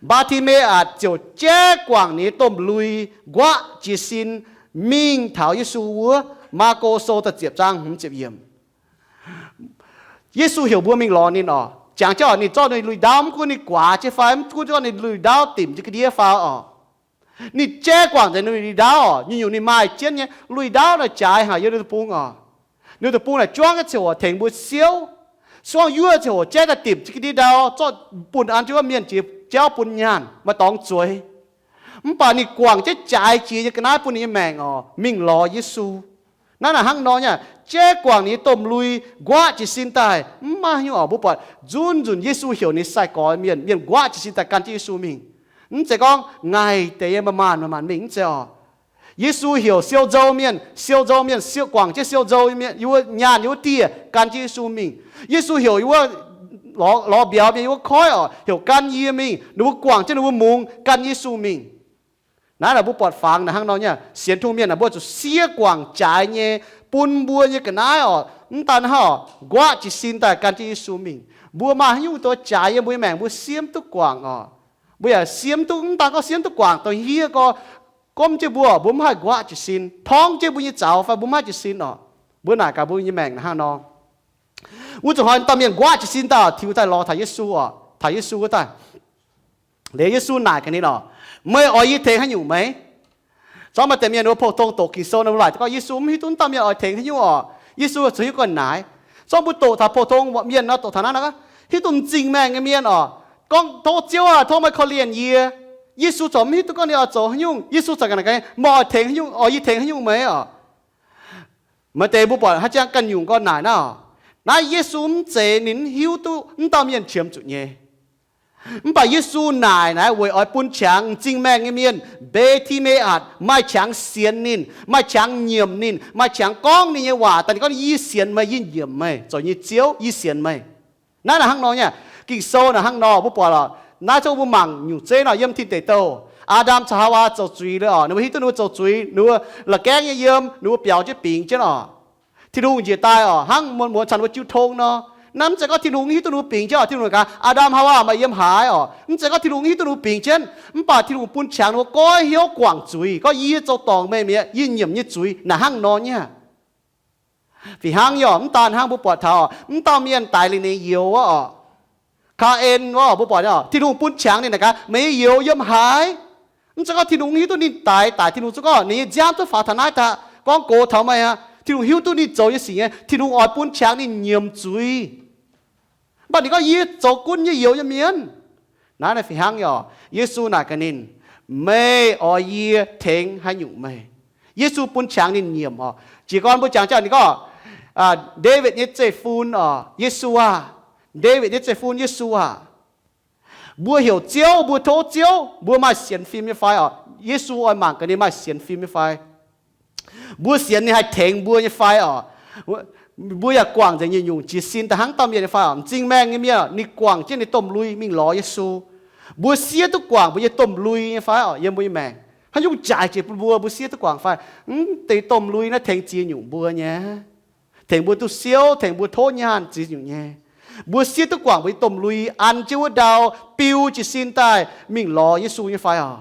Mbaa^ti^me^atc ziouc jaiv guangc ninh nyei domh lui, nquaqv jiez sin, mingh taux Yesu wuov. Maako Sou da'ziepc zaang hmz ziepc yiemc. Yesu heuc mbuo mingh lorz ninh oc. Jangx jienv oc, ninh zorqv ninh lui-ndaauv, mv gunv ninh guaax jienv fai mv gunv zorqv ninh lui-ndaauv dimc jienv ga'ndiev faaux oc, ninh jaiv guangc nzengc ninh lui-ndaauv oc. Nyungc-nyungc ninh maaih jienv nyei lui-ndaauv naaic jaaix haic yiem ninh deic-bung oc. Ninh deic-bung naaic juangv nyei ziangh hoc tengx mbuo siouv. Suangv yuoqv ziangh hoc jaiv daaih dimc jienv ga'ndiev ndau, zorqv bunh an jienv wuov mienh jiex jauv bun nyaanh maaih dorngx zueiz. Mv baac ninh guangc jienv jaaix jiex nyei ga'naaiv bun ninh nyei maengc oc, mingh lorz Yesu. Naaiv naaic hnangv nor nyei, jaiv guangc ninh nyei domh lui, nquaqv jiez sin daaih. Mv maaih haaix nyungc oc, mbuo buatc nzunc nzunc Yesu heuc ninh sai-gorx mienh, mienh nquaqv jiez sin daaih gan jienv Yesu mingh. Mv zeiz gorngv ngaih deix nyei maanc maanc mingh, mv zeiz oc. Yesu heuc siou nzou mienh, siou nzou mienh, siou guangc jienv siou nzou mienh, yiem wuov nyaanh yiem wuov dieh gan jienv Yesu mingh. Yesu heuc yiem wuov lorz, lorz mbiauz mienh yiem wuov koiv oc, heuc gan yie mingh. Ninh mbuo guangc jienv ninh mbuo mungz gan Yesu mingh. Naaiv naaic mbuo buatc fangx naaic hnangv nor nyei, sienx Tin-Hungh mienh naaic mbuo zuqc siev guangc jaaix nyei, bun mbuo nyei ga'naaiv oc, mv daan hnangv oc, nquaqv jiez sin daaih gan jienv Yesu mingh. Mbuo maaih haaix nyungc douz jaaix yiem mbuo nyei maengc mbuo siev mv duqv guangc oc. Mbuo yaac siev mv duqv, mv daan gorngv siev mv duqv guangc, douz hniev gorx, gomv jienv mbuo, mbuo mv haih nquaqv jiez sin. Torngv jienv mbuo nyei zaux fai mbuo mv haih jiez sin oc. Mbuo naaic gaax mbuo nyei maengc naaic hnangv nor. Wuov zuqc hnoi dauh mienh nquaqv jiez sin daaih, tiux daaih lorz taux Yesu oc. Taux Yesu wuov daaih, liuz Yesu naaic gaax ninh oc, Meih oix yie tengx haaix nyungc meih? Zorqv maaih deix mienh ninh mbuo pou-tong doqc Ging-Sou nor, mbuo laaic gorngv Yesu mv hiuv duqv wuov dauh mienh oix tengx haaix nyungc oc. Yesu ziouc hiuv ga'naaiv. Zorqv mbuo doqc taux pou-tong mienh nor, doqc taux naaiv nor, hiuv duqv m'zing maengh nyei mienh oc, gorngv, Tov Ziouv aah, tov meih korv-lienh yie. Yesu corc mv hiuv duqv gorngv ninh oix zoux haaix nyungc. Yesu corc ga'naaiv, Meih oix tengx haaix nyungc, oix yie tengx haaix nyungc meih oc? Maaih deix mbuo buatc haaix jangx ganh nyungc gorngv naaic naaiv oc. Naaiv Yesu mv zeiz ninh mv hiuv duqv wuov dauh mienh qiemx zuqc nyei. Mv baac Yesu naaic naaiv weic oix bun qangx m'zing maengh nyei mienh, Mbetime^atc, maaih qangx sienx ninh, maaih qangx nyiemc ninh, maaih qangx gorngv ninh nyei waac. Daaih ninh gorngv, Yie sienx meih, yie nyiemc meih, zoux nyei Ziouv, yie sienx meih. Naaiv naaic hnangv nor nyei. Ging-Sou naaic hnangv nor, mbuo buatc oc. Naaiv zungv mbuo mangc nyungc zeiv nor, yiem Tin Deic Douh, Aa^ndam caux Haawaa zoux zuiz liuz oc, ninh mbuo hiuv duqv ninh mbuo zoux zuiz, ninh mbuo la'gaengv nyei yiem, ninh mbuo biaux jienv bingx jienv oc. Tin-Hungh njiec daaih oc, hnangv muonz-muonz caux ninh mbuo jiu tong nor. Naaiv mv zeiz gorngv Tin-Hungh hiuv duqv ninh mbuo bingx jienv oc. Tin-Hungh gaax, Aa^ndam, Haawaa, meih yiem haaix oc? Mv zeiz gorngv Tin-Hungh hiuv duqv ninh mbuo bingx jienv, mv baac Tin-Hungh bun qangx ninh mbuo goiv hnyouv guangc zuiz, gorngv, Yie zoux dorngc meih mi'aqv, yie nyiemc nyei zuiz. Naaic hnangv nor nyei. Fih hnangv nyei oc, mv daan hnangv, mbuo buatc taux mv dauh mienh daix liuz ninh youz wuov oc, Kaa^en wuov, mbuo buatc nyei oc, Tin-Hungh bun qangx ninh naaic gaax, Meih nyei youz yiem haaix? Mv zeiz gorngv Tin-Hungh hiuv duqv ninh daix, daix Tin-Hungh zungv gorngv, Ninh nyei nziaamv zungv faaux taux naaiv daaih, gorngv gox taux meih aqv. Tin-Hungh hiuv duqv ninh zoux nyei sic nyei. Tin-Hungh oix bun qangx ninh nyiemc zuiz. Mv baac ninh gorngv, Yie zoux gunv nyei youz nyei mienh. Naaiv naaic fih hnangv nyei oc. Yesu naaic gaax ninh, Meih oix yie tengx haaix nyungc meih? Yesu bun qangx ninh nyiemc oc. Jiez gorn mbuo jangx jauv ninh gorngv, Ndaawitv nyei zeiv-fun oc, Yesu aah! Ndaawitv nyei zeiv-fun, Yesu aah! Mbuo heuc Ziouv, mbuo tov Ziouv, mbuo maaih sienx fim nyei fai oc? Yesu oix mangc gaax ninh maaih sienx fim nyei fai. Mbuo sienx ninh haih tengx mbuo nyei fai oc? Mbuo yaac guangc nzengc nyungc-nyungc jiez sin daaih hnangv dauh mienh nyei fai oc? M'zing maengh nyei mienh, ninh guangc jienv ninh domh lui mingh lorz Yesu. Mbuo siev duqv guangc mbuo nyei domh lui nyei fai oc? Yiem mbuo nyei maengc haaix nyungc jaaix jiex bun mbuo, mbuo siev duqv guangc fai? Mv deix domh lui naaiv tengx ziex nyungc mbuo nyei, tengx mbuo duqv siouv, tengx mbuo tov nyaanh ziex nyungc nyei. Mbuo siev duqv guangc mbuo nyei domh lui an jienv wuov ndau biu jiez sin daaih mingh lorz Yesu nyei fai oc?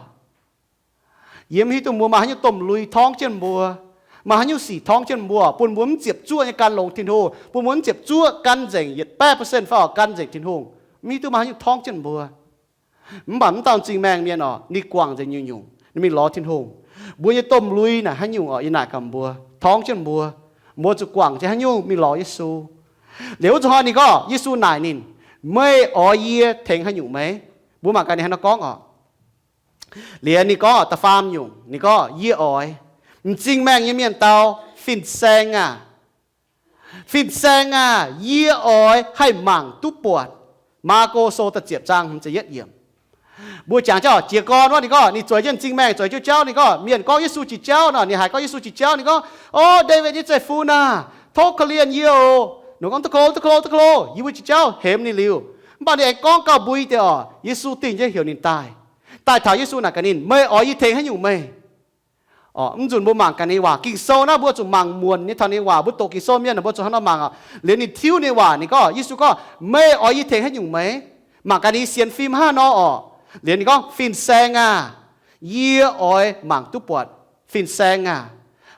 Yie mv hiuv duqv mbuo maaih haaix nyungc domh lui torngv jienv mbuo, maaih haaix nyungc sic torngv jienv mbuo, bun mbuo mv ziepc zuoqv nyei gan longx Tin-Hungh, bun mbuo mv ziepc zuoqv gan nzengc yietc baeqv percent fai oc gan nzengc Tin-Hungh. Mv hiuv duqv maaih haaix nyungc torngv jienv mbuo. Mv baac mv dauh m'zing maengh mienh oc, ninh guangc nzengc nyungc-nyungc, ninh mingh lorz Tin-Hungh. Mbuo nyei domh lui naaic haaix nyungc oc? Yie naaic gaax mbuo, torngv jienv mbuo, mbuo zuqc guangc jienv haaix nyungc mingh lorz Yesu. Liuz wuov zuqc hnoi ninh gorngv, Yesu naaic ninh, Meih oix yie tengx haaix nyungc meih? Mbuo mangc gaax ninh haaix nor gorngv oc. Liuz ninh gorngv da'faam nyungc, ninh gorngv, Yie oix, m'zing maengh nyei mienh dau, Fin-Saeng aah! Fin-Saeng aah! Yie oix haih mangc duqv buatc. Maako Sou da'ziepc zaang hmz ziepc yietv yiemc. Mbuo jangx jauv jiez gorn wuov, ninh gorngv ninh zueiz jienv m'zing maengh, zueiz jienv jauv, ninh gorngv mienh gorngv Yesu jiex jauv nor, ninh haiz gorngv Yesu jiex jauv, ninh gorngv, O Ndaawitv nyei zeiv-fun aah! Tov korv-lienh yie oc. Ninh gorngv, Duqv ko, duqv ko, duqv ko, yie mbuo jiex jauv hemx ninh liuz. Mv baac ninh aengx gorngv gauh mbui deix oc. Yesu dingh jienv heuc ninh daaih. Daaih taux Yesu naaic gaax ninh, Meih oix yie tengx haaix nyungc meih? Mv nzunc mbuo mangc gaax ninh nyei waac. Ging-Sou naaiv mbuo zuqc mangc muonc nyei taux ninh nyei waac. Mbuo doqc Ging-Sou mienh mbuo zuqc hnangv nor mangc oc. Liuz ninh tiuv ninh nyei waac, ninh gorngv, Yesu gorngv, Meih oix yie tengx haaix nyungc meih? Mangc gaax ninh sienx fim hnangv nor oc. Liuz ninh gorngv, Fin-Saeng aah! Yie oix mangc duqv buatc. Fin-Saeng aah!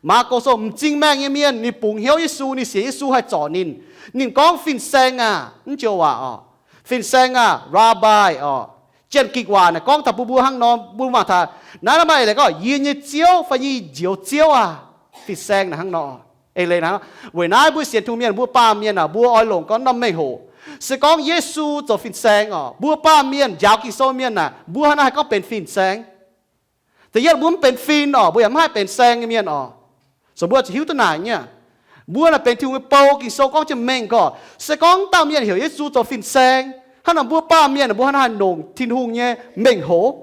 Maako Sou m'zing maengh nyei mienh ninh bungx hnyouv Yesu, ninh sienx Yesu haih zorc ninh. Ninh gorngv, Fin-Saeng aah! Mv joux waac oc. Fin-Saeng aah! Rabbi oc. Janx-Gikc waac naaic gorngv taux bun mbuo hnangv nor, mbuo mangc taux naaiv, naaiv maaih eix leiz gorngv, Yie nyei Ziouv fai Yie njoux Ziouv aah! Fin-Saeng naaic hnangv nor. Eix leiz naaiv, weic naaiv mbuo sienx Tin-Hungh mienh, mbuo baamh mienh aah, mbuo oix longc gorngv norm mengh hoc. Se gorngv Yesu zoux fin-saeng oc, mbuo baamh mienh, njaaux Ging-Sou mienh aah, mbuo hnangv naaiv haih gorngv benx fin-saeng. Da'yietv mbuo mv benx fin oc, mbuo yaac mv haih benx saeng nyei mienh oc. So mbuo zuqc hiuv duqv naaic nyei. Mbuo naaic benx Tin-Hungh nyei bou, Ging-Sou gorngv jienv mengh gorqv, se gorngv dauh mienh heuc Yesu zoux fin-saeng, hnangv naaic mbuo baamh mienh aah, mbuo hnangv naaiv haih longc Tin-Hungh nyei mengh hoc.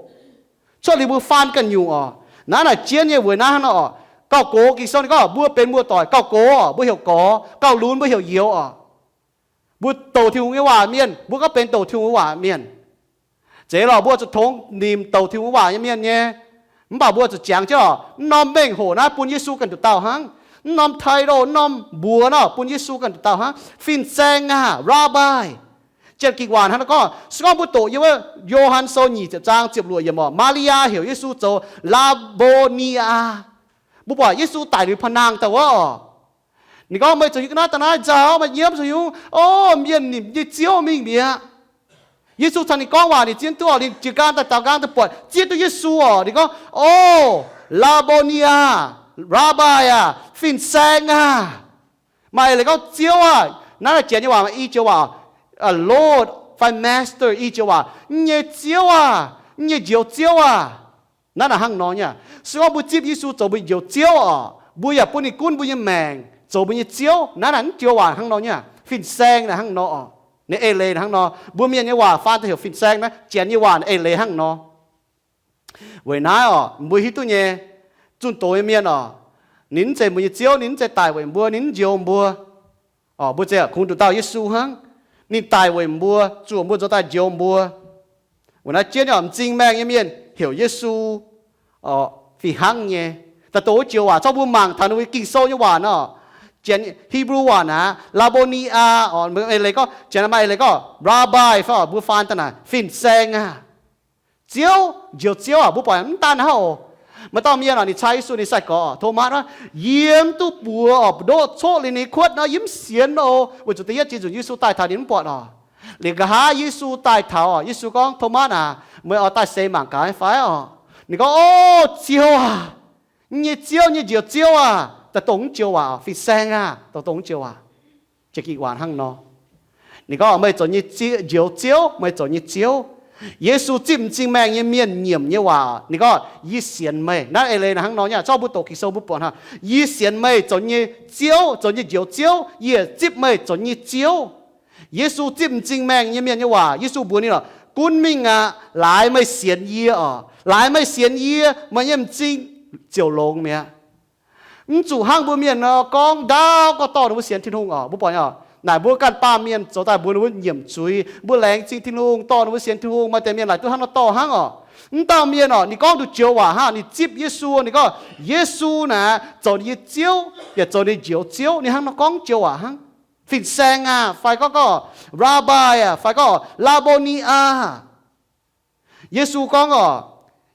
Cuotv liuz mbuo faan ganh nyungc oc. Naaiv naaic jienv nyei weic naaiv hnangv nor oc. Gauh gox Ging-Sou ninh gorngv mbuo benx muoz-doic gauh gox oc, mbuo heuc gorx, gauh lunx mbuo heuc youz oc. Mbuo douc Tin-Hungh nyei waac mienh, mbuo gorngv benx douc Tin-Hungh waac mienh. Zeiz lorqc, mbuo zuqc tongx nimc douc Tin-Hungh waac nyei mienh nyei. Mv baac mbuo zuqc jangx jienv oc, mv norm mengh hoc naaiv bun Yesu ganh nduqc dauh hnangv. Mv norm title, mv norm mbuox naaiv bun Yesu ganh nduqc dauh hnangv. Fin-saeng aah! Rabbi! Janx-Ging waac hnangv naaiv gorngv, se gorngv mbuo doqc yiem wuov Yo^han Sou nyic ziepc zaang ziepc luoqc yiemc oc, Maa^li^yaa heuc Yesu zoux Laa^mbo^ni^aa. Mbuo buatc Yesu daic liuz paa nangh daaih wuov oc. Ninh gorngv, meih zoux hiuv ga'naaiv daaih naaiv nzauh, meih nyiemv zoux hiuv, o, mienh nimc nyei Ziouv mingh mi'aqv. Yesu caux ninh gorngv waac, ninh zien duqv oc, ninh jiez nqaang daaih daaux nqaang daaih buatc, zieqv duqv Yesu oc. Ninh gorngv, o, Laa^mbo^ni^aa, Rabbi aac, Fin-Saeng aah! Maaih eix leiz gorngv Ziouv aah! Naaiv naaic Janx nyei waac, i joux waac, Lord fai Master, i joux waac, M'nyei Ziouv aah! M'nyei Njoux Ziouv aah! Naaiv naaic hnangv nor nyei. Se gorngv mbuo zipv Yesu zoux mbuo Njoux Ziouv oc, mbuo yaac bun ninh gunv mbuo nyei maengc zoux mbuo nyei Ziouv. Naaiv naaic mv joux waac hnangv nor nyei. Fin-Saeng naaic hnangv nor oc. Ninh eix leiz hnangv nor. Mbuo Mienh nyei waac faan daaih heuc Fin-Saeng naaiv, Janx nyei waac eix leiz hnangv nor. Weic naaiv oc, mbuo hiuv duqv nyei, zunh doz nyei mienh oc, ninh mv zeiz mbuo nyei Ziouv, ninh mv zeiz daic weic mbuo, ninh mv njoux mbuo. Mbuo zeiz kungx nduqc dauh Yesu hnangv. Ninh daic weic mbuo, zuoqc mbuo, zoux daaih njoux mbuo. Weic naaiv jienv oc, m'zing maengh nyei mienh heuc Yesu fih hnangv nyei. Daaih dongh wuov joux waac, zorqv mbuo mangc taux ninh mbuo Ging-Sou nyei waac nor, Janx Hipv^lu waac naaic, Laa^mbo^ni^aa, eix leiz gorngv, Janx maaih eix leiz gorngv, Rabbi fai oc, mbuo faan daaih naaic Fin-Saeng aah! Ziouv, Njoux Ziouv aah! Mbuo buatc mv daan hnangv oc. Maaih dauh mienh oc, ninh cai Yesu, ninh sai-gorx, Tomatv aav, yie mv duqv buoz oc, ndoqv coqv liuz ninh nyei kuotv nor, yie mv sienx oc. Weic zuqc da'yietv ziex nzunc Yesu daaih taux ninh mv buatc oc. Liuz nqa'haav Yesu daaih taux oc, Yesu gorngv, Tomatv aac, meih oix daaih seix mangc gaax fai oc? Ninh gorngv, O, Ziouv aah! M'nyei Ziouv, m'nyei Njoux Ziouv aah! Daaih dongh mv joux waac oc, Fin-Saeng aah! Daaih dongh mv joux waac. Janx-Ging waac hnangv nor. Ninh gorngv, Meih zoux nyei Njoux Ziouv, meih zoux nyei Ziouv. Yesu zipv m'zing maengh nyei mienh nyiemc nyei waac, ninh gorngv, Yie sienx meih. Naaiv eix leiz naaic hnangv nor nyei, zorqv mbuo doqc Ging-Sou mbuo buatc hnangv, Yie sienx meih zoux nyei Ziouv, zoux nyei Njoux Ziouv, yie zipv meih zoux nyei Ziouv. Yesu zipv m'zing maengh nyei mienh nyei waac, Yesu mbuox ninh oc, Gunv mingh aqv. Laaix meih sienx yie oc, laaix meih sienx yie, meih nyei m'zing ziouc longx mi'aqv. Mv zuqc hnangv mbuo mienh nor gorngv ndaauv gorngv dorh ninh mbuo sienx Tin-Hungh oc. Mbuo buatc oc, naaic mbuo ganh baamh mienh zoux daaih mbuox ninh mbuo nyiemc zuiz, mbuo laengz zingh Tin-Hungh, dorh ninh mbuo sienx Tin-Hungh, maaih deix mienh laaic duqv hnangv nor dorh hnangv oc. Mv dauh mienh oc, ninh gorngv nduqc joux waac hnangv, ninh zipv Yesu, ninh gorngv Yesu naaic zoux ninh nyei Ziouv yaac zoux ninh njoux Ziouv. Ninh hnangv nor gorngv joux waac hnangv, Fin-Saeng aah! Fai gorngv, gorngv, Rabbi aah! Fai gorngv, Laa^mbo^ni^aa! Yesu gorngv oc,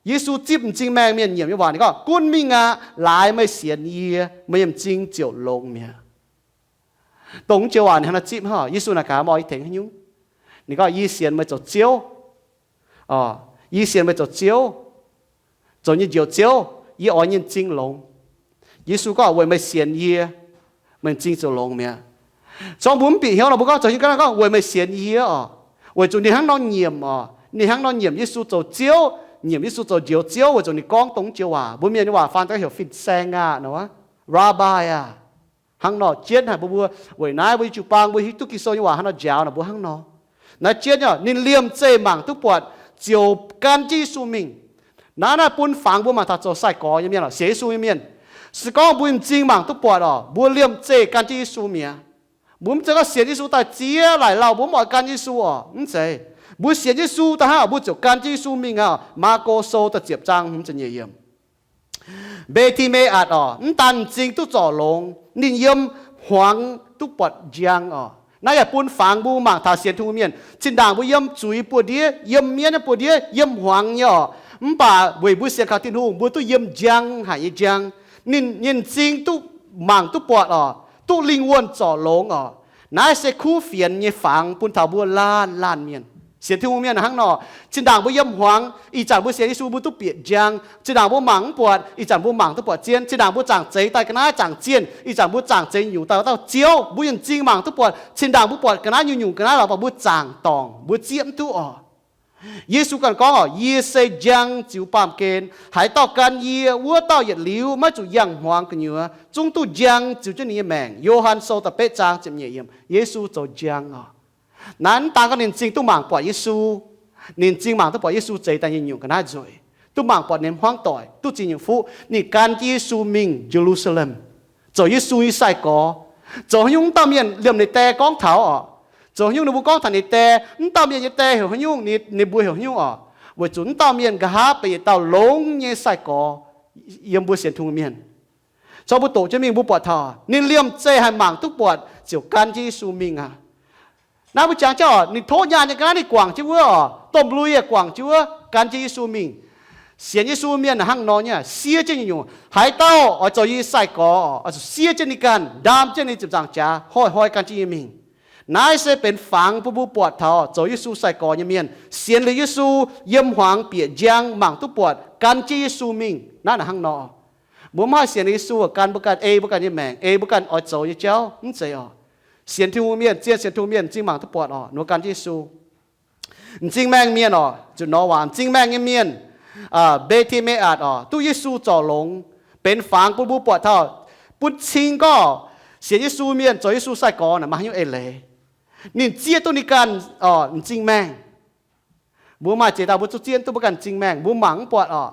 Yesu zipv m'zing maengh mienh nyiemc nyei waac, ninh gorngv, Gunv mingh aqv. Laaix meih sienx yie, meih nyei m'zing ziouc longx mi'aqv. Dongh joux waac ninh hnangv naaiv zipv hnangv. Yesu naaic gaax, Meih oix tengx haaix nyungc? Ninh gorngv, Yie sienx meih zoux Ziouv. Yie sienx meih zoux Ziouv, zoux nyei njoux Ziouv, yie oix nyei m'zing longx. Yesu gorngv, Weic meih sienx yie, meih m'zing ziouc longx mi'aqv. Zorngv mbuo mv bieqc hnyouv nor, mbuo gorngv zoux hnyouv ga'naaiv gorngv, Weic meih sienx yie oc. Weic zuqc ninh hnangv nor nyiemc oc, ninh hnangv nor nyiemc Yesu zoux Ziouv, nyiemc Yesu zoux njoux Ziouv, weic zuqc ninh gorngv dongh joux waac. Mbuo mienh nyei waac faan daaih heuc Fin-Saeng aah, nor, Rabbi aah! Hnangv nor jienv haic mbuo, mbuo weic naaiv mbuo nyei jiu-baang mbuo hiuv duqv Ging-Sou nyei waac hnangv nor njaaux naaic mbuo hnangv nor. Naaiv jienv oc, ninh liemh zeih mangc duqv buatc ziouc gan jienv Yesu mingh. Naaiv naaiv bun fangx mbuo mangc taux zoux sai-gorx nyei mienh oc, sienx Yesu nyei mienh. Se gorngv mbuo m'zing mangc duqv buatc oc, mbuo liemh zeih gan jienv Yesu mi'aqv. Mbuo mv zeiz gorngv sienx Yesu daaih ziex laaic lauh mbuo mv oix gan Yesu oc, mv zeiz. Mbuo sienx Yesu daaih hnangv, mbuo ziouc gan jienv Yesu mingh aqv. Maako Sou da'ziepc zaang hmz ziepc nyeic yiemc. Mbetc^ti^me^atc oc, mv daan m'zing duqv zorc longx, ninh yiem hmuangx duqv buatc njang oc. Naaiv yaac bun fangx mbuo mangc taux sienx Tin-Hungh mienh. Zinh ndaangc mbuo yiem zuiz buoz-ndiev, yiem mienv nyei buoz-ndiev, yiem hmuangx nyei oc. Mv baac weic mbuo sienx kaux Tin-Hungh, mbuo duqv yiem njang haic nyei njang. Ninh nyei m'zing duqv mangc duqv buatc oc, duqv lingh wuonh zorc longx oc. Naaiv se kuv fienx nyei fangx bun taux mbuo laanh laanh mienh. Sienx Tin-Hungh mienh hnangv nor, zinh ndaangc mbuo yiem hmuangx, ih zanc mbuo sienx Yesu mbuo duqv bieqc njang. Zinh ndaangc mbuo mangc mv buatc, ih zanc mbuo mangc duqv buatc zien. Zinh ndaangc mbuo zaangc zeix daaih ga'naaiv zaangc zienh, ih zanc mbuo zaangc zeix nyungc daaih dauh Ziouv, mbuo nyei m'zing mangc duqv buatc. Zinh ndaangc mbuo buatc ga'naaiv nyungc-nyungc ga'naaiv lorqc, mv baac mbuo zaangc dorngc, mbuo zieqv mv duqv oc. Yesu ganh gorngv oc, Yie se njang ziux baamh gen. Haaix dauh gan yie, wuov dauh yietc liuz maiv zuqc yangh hmuangx gu'nyuoz, zungv duqv njang ziux jienv ninh nyei maengc. Yo^han Sou da'betv zaang ziepc nyeic yiemc. Yesu zoux njang oc. Naaiv mv daan gorngv ninh m'zing duqv mangc buatc Yesu, ninh m'zing mangc duqv buatc Yesu zeix daaih nyei nyungc ga'naaiv nzueic, duqv mangc buatc ninh hmuangv doic, duqv ziex nyungc fuqv, ninh gan jienv Yesu mingh Ye^lu^saa^lem, zoux Yesu nyei sai-gorx. Zoux haaix nyungc mv dauh mienh liemh ninh die gorngv taux oc. Zoux haaix nyungc ninh mbuo gorngv taux ninh die, mv dauh mienh nyei die heuc haaix nyungc, ninh mbuo heuc haaix nyungc oc. Weic zuqc mv dauh mienh nqa'haav benx yietc dauh longx nyei sai-gorx yiem mbuo sienx Tin-Hungh mienh. Corc mbuo doqc jienv mingh mbuo buatc taux ninh liemh zeih haih mangc duqv buatc ziouc gan jienv Yesu mingh aqv. Naaiv mbuo jangx jauv oc, ninh tov nyaanh nyei ga'naaiv ninh guangc jienv wuov oc, domh lui yaac guangc jienv wuov, gan jienv Yesu mingh. Sienx Yesu mienh hnangv nor nyei, siev jienv nyungc-nyungc. Haaix dauh oix zoux yie sai-gorx, oix zuqc siev jienv ninh ganh, ndaam jienv ninh ziepc nzaangc jaax, hnoi-hnoi gan jienv yie mingh. Naaiv se benx fangx bun mbuo buatc taux zoux Yesu sai-gorx nyei mienh, sienx liuz Yesu, yiem hmuangx bieqc njang mangc duqv buatc, gan jienv Yesu mingh. Naaiv naaic hnangv nor. Mbuo mv haih sienx liuz Yesu gan mbuo ganh, ei mbuo ganh nyei maengc, ei mbuo ganh oix zoux nyei jauv, mv zeiz oc. Sienx Tin-Hungh mienh, zien sienx Tin-Hungh mienh m'zing mangc duqv buatc oc, ninh mbuo gan jienv Yesu. M'zing maengh mienh oc, zuqc nor waac, m'zing maengh nyei mienh, Mbetc^ti^me^atc oc, duqv Yesu zorc longx, benx fangx bun mbuo buatc taux, bun cing gorngv sienx Yesu mienh zoux Yesu sai-gorx naaic maaih haaix nyungc eix leiz. Ninh zieqv duqv ninh ganh oc m'zing maengh. Mbuo maaih zeix dauh mbuo zungv zieqv duqv mbuo ganh m'zing maengh, mbuo mangc mv buatc oc.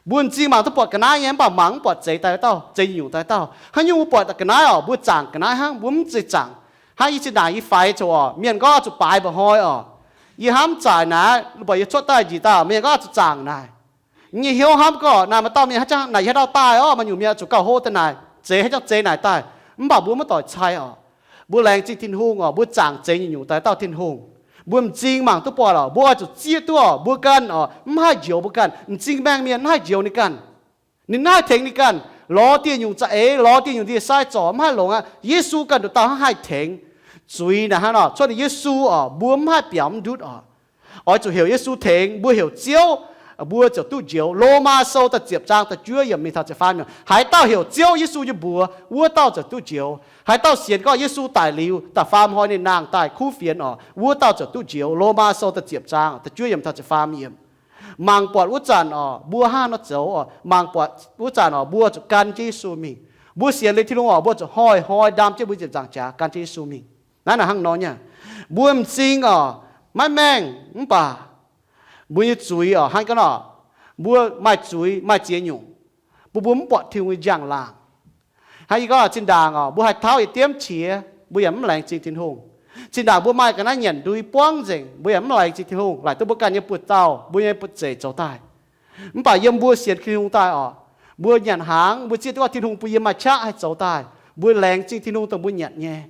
Mbuo m'zing mangc duqv buatc ga'naaiv nyei, mv baac mangc mv buatc zeix daaih dauh, zeix nyungc daaih dauh. Haaix nyungc mbuo buatc ga'naaiv oc, mbuo zaangc ga'naaiv hnangv, mbuo mv zeiz zaangc. Hnangv yie zinh ndaangc yie faix coc oc, mienh gorngv zuqc baaix mba'hnoi oc. Yie hnamv zaaic naaic, mv baac yie cuotv daaih njiec daaih, mienh gorngv zuqc zaangc naaic. Yie nyei hnyouv hnamv gorngv naaic maaih dauh mienh haaix jangv naaic yie haaix dauh daaih orqv, maaih nyungc mienh zuqc gauh hlo daaih naaic, zeix haaix jangv zeix naaic daaih. Mv baac mbuo maiv doic cai oc. Mbuo laengz zingh Tin-Hungh oc, mbuo zaangc zeix nyungc-nyungc daaih dauh Tin-Hungh. Mbuo m'zing mangc duqv buatc oc, mbuo oix zuqc zieqv duqv oc, mbuo ganh oc, mv haih njoux mbuo ganh. M'zing maengh mienh mv haih njoux ninh ganh. Ninh mv haih tengx ninh ganh. Lorz dieh nyungc za'eix, lorz dieh nyungc ndie-sai zorc mv haih longx aqv. Yesu ganh nduqc dauh hnangv haih tengx. Zuiz naaic hnangv nor, cuotv liuz Yesu oc, mbuo mv haih biaux mv ndutv oc. Oix zuqc heuc Yesu tengx, mbuo heuc Ziouv, mbuo ziouc duqv njoux. Lomaa Sou da'ziepc zaang da'juov yiemc mingh taux ziepc faam yiemc, haaix dauh heuc Ziouv Yesu nyei mbuox, wuov dauh ziouc duqv njoux. Haaix dauh sienx gorngv Yesu daic liuz, da'faam hnoi ninh nangh daaih kuv fienx oc, wuov dauh ziouc duqv njoux. Lomaa Sou da'ziepc zaang da'juov yiemc taux ziepc faam yiemc. Mangc buatc wuov zanc oc, mbuo hnangv nor zoux oc, mangc buatc wuov zanc oc, mbuo zuqc gan jienv Yesu mingh. Mbuo sienx liuz Tin-Hungh oc, mbuo zuqc hnoi-hnoi ndaam jienv mbuo ziepc nzaangc jaax gan jienv Yesu mingh. Naaiv naaic hnangv nor nyei. Mbuo m'zing oc, maiv maengh mv baac mbuo nyei zuiz oc, hnangv ga'naaiv oc, mbuo maaih zuiz maaih ziex nyungc, bun mbuo mv buatc Tin-Hungh nyei njang-laangc. Hnangv yie gorngv zinh ndaangc oc, mbuo haih tauv yietc diemv qiex, mbuo yaac mv laengz zingh Tin-Hungh. Zinh ndaangc mbuo maaih ga'naaiv nyanc ndui buangv nzengc, mbuo yaac mv laengz zingh Tin-Hungh, laaic duqv mbuo ganh nyei buoz-zaux, mbuo nyei buoz-zeic zoux daaih. Mv baac yiem mbuo sienx Tin-Hungh daaih oc, mbuo nyanc hnaangx, mbuo zieqv duqv Tin-Hungh bun yie maaih qaqv haih zoux daaih, mbuo laengz zingh Tin-Hungh dongh mbuo nyanc nyei.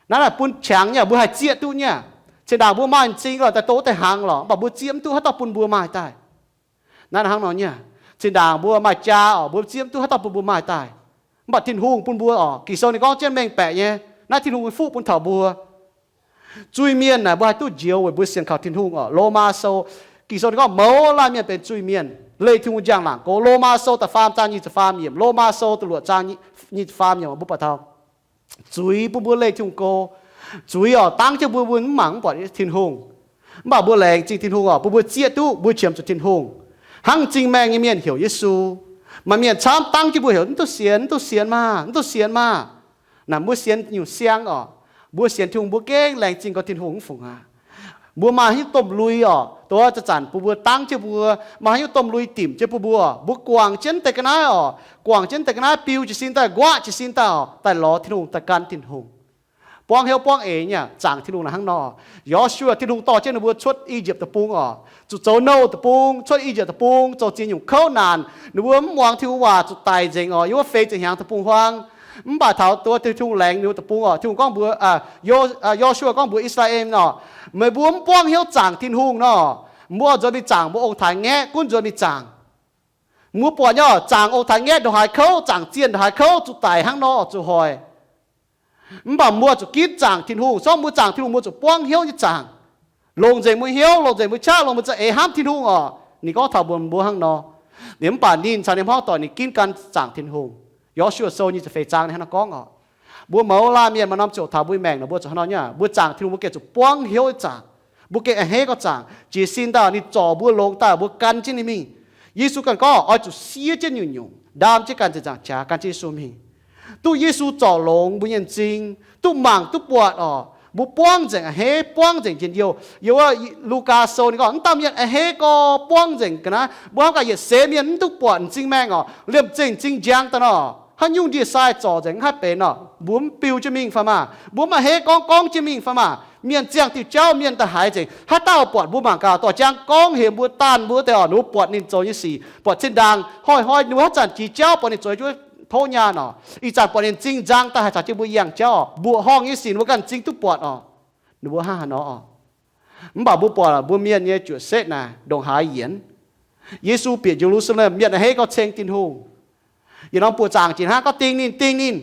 Naaiv naaic bun qangx nyei, mbuo haih zieqv duqv nyei. Zinh ndaangc mbuo maaih m'zing lorqc, daaih douz daaih hnaangx lorqc, mv baac mbuo zieqv mv duqv haaix dauh bun mbuo maaih daaih. Naaiv naaic hnangv nor nyei. Zinh ndaangc mbuo maaih jaa oc, mbuo zieqv mv duqv haaix dauh bun mbuo maaih daaih. Mv baac Tin-Hungh bun mbuo oc, Ging-Sou ninh gorngv jienv mengh baeqc nyei, naaiv Tin-Hungh nyei fuqv bun taux mbuo. Zuiz-mienh naaic mbuo haih duqv njoux weic mbuo sienx kaux Tin-Hungh oc. Lomaa Sou, Ging-Sou ninh gorngv mouz laanh mienh benx zuiz-mienh, leih Tin-Hungh njang-laangc go. Lomaa Sou da'faam zaang nyic ziepc faam yiemc, Lomaa Sou da'luoqc zaang nyic ziepc faam yiemc, mbuo buatc taux zuiz bun mbuo leih Tin-Hungh go. Zuiz oc, dangv jienv mbuo, mbuo mv mangc mv buatc Tin-Hungh. Mv baac mbuo laengz zingh Tin-Hungh oc, bun mbuo zieqv duqv mbuo qiemx zuqc Tin-Hungh. Hnangv m'zing maengh nyei mienh heuc Yesu. Maaih mienh camv dangv jienv mbuo heuc, mv duqv sienx, mv duqv sienx maah, mv duqv sienx maah. Naaic mbuo sienx nyungc siang oc. Mbuo sienx Tin-Hungh mbuo gengh laengz zingh go Tin-Hungh mv fungc aqv. Mbuo maaih haaix nyungc domh lui oc, dongh zanc-zanc bun mbuo dangv jienv mbuo, maaih haaix nyungc domh lui dimc jienv bun mbuo, mbuo guangc jienv deix ga'naaiv oc, guangc jienv deix ga'naaiv biu jiez sin daaih, nquaqv jiez sin daaih oc, daaih lorz Tin-Hungh, daaih gan Tin-Hungh. Buangv hnyouv buangv eix nyei, zaangc Tin-Hungh naaic hnangv nor. Yo^su^waa, Tin-Hungh dorh jienv ninh mbuo cuotv I^yipv Deic-Bung oc, zuqc zoux nouh deic-bung, cuotv I^yipv Deic-Bung, zoux ziex nyungc kouv naanc, ninh mbuo mv muangx Tin-Hungh waac, zuqc daic nzengc oc, yiem wuov feix ziepc hnyangx deic-bung-huaang. Mv baac taux dongh Tin-Hungh laengz ninh mbuo deic-bung oc, Tin-Hungh gorngv mbuox, Yo, Yo^su^waa gorngv mbuox I^saa^laa^en oc, meih mbuo mv buangv hnyouv zaangc Tin-Hungh nor, mbuo oix nzuonx mingh zaangc mbuo ong-taaix-ngaeqv, gunv nzuonx mingh zaangc. Mbuo buatc nyei oc, zaangc ong-taaix-ngaeqv ndongc haaix kouv, zaangc zienh ndongc haaix kouv, zuqc daic hnangv nor oc, zuqc hoic. Mv baac mbuo zuqc ginv zaangc Tin-Hungh. Se gorngv mbuo zaangc Tin-Hungh, mbuo zuqc buangv hnyouv nyei zaangc, longc nzengc mbuo hnyouv, longc nzengc mbuo qaqv, longc mbuo za'eix hnamv Tin-Hungh oc. Ninh gorngv taux mbuox mbuo hnangv nor. Liuz mv baac ninh caux ninh hmuangv doic ninh ginv gan zaangc Tin-Hungh. Yo^su^waa Sou nyic ziepc feix zaang ninh hnangv naaiv gorngv oc. Mbuo mouz laanh mienh maaih norm ziouc taux mbuo maengc nor, mbuo zuqc hnangv nor nyei. Mbuo zaangc Tin-Hungh mbuo gengh zuqc buangv hnyouv zaangc. Mbuo gengh a'hneiv gorngv zaangc. Jiez sin daaih ninh zorc mbuo, longx daaih mbuo gan jienv ninh mingh. Yesu ganh gorngv oix zuqc siev jienv nyungc-nyungc, ndaam jienv ganh ziepc nzaangc jaax gan jienv Yesu mingh. Duqv Yesu zorc longx mbuo nyei m'zing, duqv mangc duqv buatc oc, mbuo buangv nzengc a'hneiv, buangv nzengc njien-youh. Yiem wuov Lugaa Sou ninh gorngv, mv dauh mienh a'hneiv gorx buangv nzengc ga'naaiv. Mbuo hnamv gaax yietc seix mienh mv duqv buatc m'zing maengh oc, liemh zeih m'zing njang daaih nor, haaix nyungc ndie-sai zorc nzengc mv haih benx nor, mbuo mv biu jienv mingh fai maah? Mbuo mv a'hneiv gorngv gorngv jienv mingh fai maah? Mienh ziangh diuh jauv, mienh da'haiz nzengc, haaix dauh buatc mbuo mangc gaax, dorh jangv gorngv hemx mbuo, daanh mbuo deix oc, ninh mbuo buatc ninh zoux nyei sic, buatc zinh ndaangc hnoi-hnoi ninh mbuo haaix zanc jiex jauv buatc ninh zoux nyei tov nyaanh oc, ih zanc buatc ninh m'zing nzang daaih haih caux jienv mbuo yangh jauv oc, mbuoqc horngh nyei sic ninh mbuo ganh m'zing duqv buatc oc. Ninh mbuo hnangv haaix nor oc? Mv baac mbuo buatc mbuo mienh nyei juoqc setv naaic ndongc haaix yienx. Yesu bieqc Ye^lu^saa^lem, mienh a'hneiv gorngv ceng Tin-Hungh. Yietc norm buoqc zaangc jiex hnangv, gorngv ding ninh, ding ninh.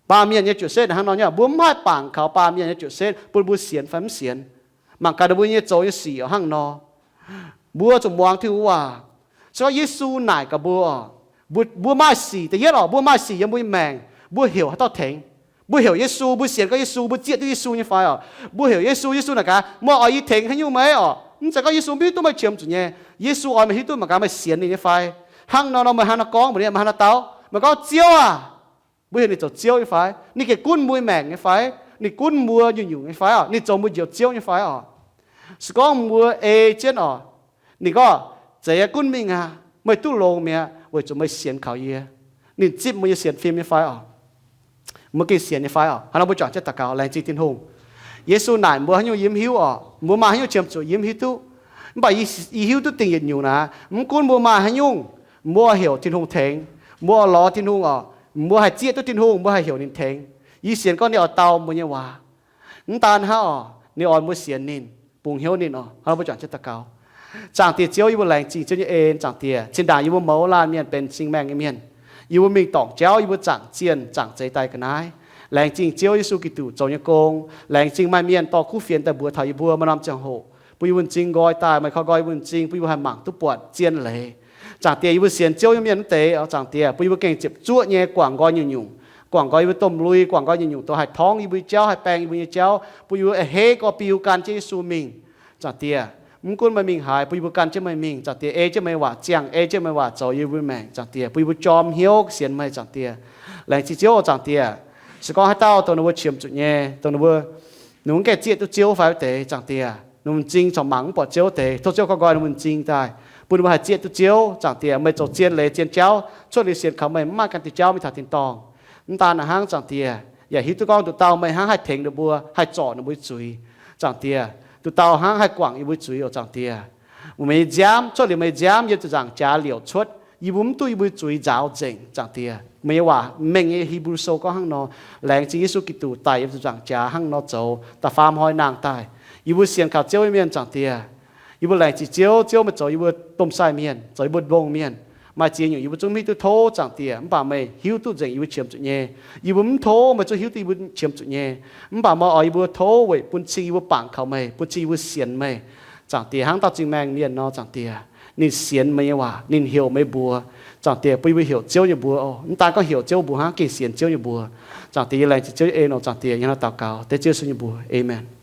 Baamh mienh nyei juoqc setv hnangv nor nyei. Mbuo mv haih bangc kaux baamh mienh nyei juoqc setv bun mbuo sienx fai mv sienx. Mangc gaax ninh mbuo nyei zoux nyei sic oc hnangv nor. Mbuo zuqc muangx Tin-Hungh waac. Se gorngv Yesu naaic gaax mbuo oc, mbuo, mbuo maaih sic, da'yietv oc, mbuo maaih sic yiem mbuo nyei maengc, mbuo heuc haaix dauh tengx? Mbuo heuc Yesu, mbuo sienx gorngv Yesu, mbuo zieqv duqv Yesu nyei fai oc? Mbuo heuc Yesu, Yesu naaic gaax, meih oix yie tengx haaix nyungc meih oc? Mv zeiz gorngv Yesu mv hiuv duqv meih qiemx zuqc nyei. Yesu oix meih hiuv duqv mangc gaax meih sienx ninh nyei fai. Hnangv nor nor meih hnangv nor gorngv mbuox ninh, meih hnangv nor dau, meih gorngv, Ziouv aah! Mbuo heuc ninh zoux Ziouv nyei fai? Ninh gengh gunv mbuo maengc nyei fai? Ninh gunv mbuo nyungc-nyungc nyei fai oc? Ninh zoux mbuo Njoux Ziouv nyei fai oc? Se gorngv mbuo ei jienv oc, ninh gorngv, Zeiz gunv mingh aqv. Meih duqv longx mi'aqv, weic zuqc meih sienx kaux yie. Ninh zipv mbuo nyei sienx fim nyei fai oc? Mbuo gengh sienx nyei fai oc? Hnangv nor mbuo juangc jienv daux gaux, laengz zingh Tin-Hungh. Yesu naaic mbuo haaix nyungc yie mv hiuv oc. Mbuo maaih haaix nyungc qiemx zuqc yie mv hiuv duqv. Mv baac yie hiuv duqv dingh yietc nyungc naaic, mv gunv mbuo maaih haaix nyungc, mbuo heuc Tin-Hungh tengx, mbuo lorz Tin-Hungh oc, mbuo haih zieqv duqv Tin-Hungh, mbuo haih heuc ninh tengx. Yie sienx gorngv ninh oix dau mbuo nyei waac. Mv daan hnangv oc, ninh oix mbuo sienx ninh, bungx hnyouv ninh oc. Hnangv nor mbuo juangc jienv daux gaux. Zaangc Diex Ziouv, yie mbuo laengz zingh Ziouv nyei en. Zaangc Diex, zinh ndaangc yie mbuo mouz laanh mienh benx cing-maengh nyei mienh, yie mbuo mingh dorngc jauv, yie mbuo zaangc zienh zaangc zeix daaih ga'naaiv. Laengz zingh Ziouv Yesu Giduc zoux nyei gong. Laengz zingh maaih mienh dorh kuv fienx daaih mbuox taux yie mbuo maaih norm ziangh hoc, bun yie mbuo m'zing nqoi daaih, meih koi nqoi yie mbuo m'zing, bun yie mbuo haih mangc duqv buatc zien leiz. Zaangc Diex, yie mbuo sienx Ziouv nyei mienh mv deix oc, Zaangc Diex, bun yie mbuo gengh ziepc zuoqv nyei guangc nqoi nyungc-nyungc, guangc nqoi yie mbuo domh lui, guangc nqoi nyungc-nyungc, dongh haih torngv yie mbuo nyei jauv, haih baeng yie mbuo nyei jauv, bun yie mbuo a'hneiv gorx-biu gan jienv Yesu mingh. Zaangc Diex, mv gunv meih mingh haaix, bun yie mbuo gan jienv meih mingh. Zaangc Diex, ei jienv meih waac ziangh, ei jienv meih waac zoux yie mbuo maengc. Zaangc Diex, bun yie mbuo jorm hnyouv sienx meih. Zaangc Diex, laengz zingh Ziouv oc. Zaangc Diex, se gorngv haaix dauh dongh ninh mbuo qiemx zuqc nyei, dongh ninh mbuo, ninh mbuo mv gaengh zieqv duqv Ziouv fai wuov deix, Zaangc Diex, ninh mbuo m'zing corc mangc mv buatc Ziouv wuov deix, tov Ziouv koi nqoi ninh mbuo m'zing daaih, bun ninh mbuo haih zieqv duqv Ziouv. Zaangc Diex, meih zoux zien leiz zien jauv, cuotv liuz sienx kaux meih mv maaih gan diuh jauv mingh taux tin-dorngh. Mv daan hnangv, Zaangc Diex, yaac hiuv duqv gorngv nduqc dauh meih hnangv haih tengx ninh mbuo, haih zorc ninh mbuo zuiz. Zaangc Diex, nduqc dauh hnangv haih guangc yie mbuo zuiz oc, Zaangc Diex. Meih nyei nziaamv, cuotv liuz meih nyei nziaamv yiem ziepc nzaangc jaax liouc cuotv, yie mbuo mv duqv yie mbuo zuiz nzaaux nzengc, Zaangc Diex. Meih nyei waac mengh nyei, Hipv^lu Sou gorngv hnangv nor. Laengz zingh Yesu Giduc daic yiem ziepc nzaangc jaax hnangv nor zoux da'faam hnoi nangh daaih. Yie mbuo sienx kaux Ziouv nyei mienh, Zaangc Diex, yie mbuo laengz zingh Ziouv. Ziouv, meih zoux yie mbuo domh sai mienh, zoux yie mbuo mbong mienh. Maaih ziex nyungc yie mbuo zungv mv hiuv duqv tov, Zaangc Diex, mv baac meih hiuv duqv nzengc yie mbuo qiemx zuqc nyei. Yie mbuo mv tov, meih zungv hiuv duqv yie mbuo qiemx zuqc nyei. Mv baac meih oix yie mbuo tov weic bun cing yie mbuo bangc kaux meih, bun cing yie mbuo sienx meih, Zaangc Diex, hnangv dauh cing-maengh mienh nor, Zaangc Diex. Ninh sienx meih nyei waac, ninh heuc meih mbuox, Zaangc Diex, bun yie mbuo heuc Ziouv nyei mbuox oc. Mv daan gorngv heuc Ziouv mbuox hnangv, gengh sienx Ziouv nyei mbuox. Zaangc Diex, yie laengz zingh Ziouv nyei en oc, Zaangc Diex. Yie hnangv naaiv daux gaux dengv Ziouv Yesu nyei mbuox, aamen.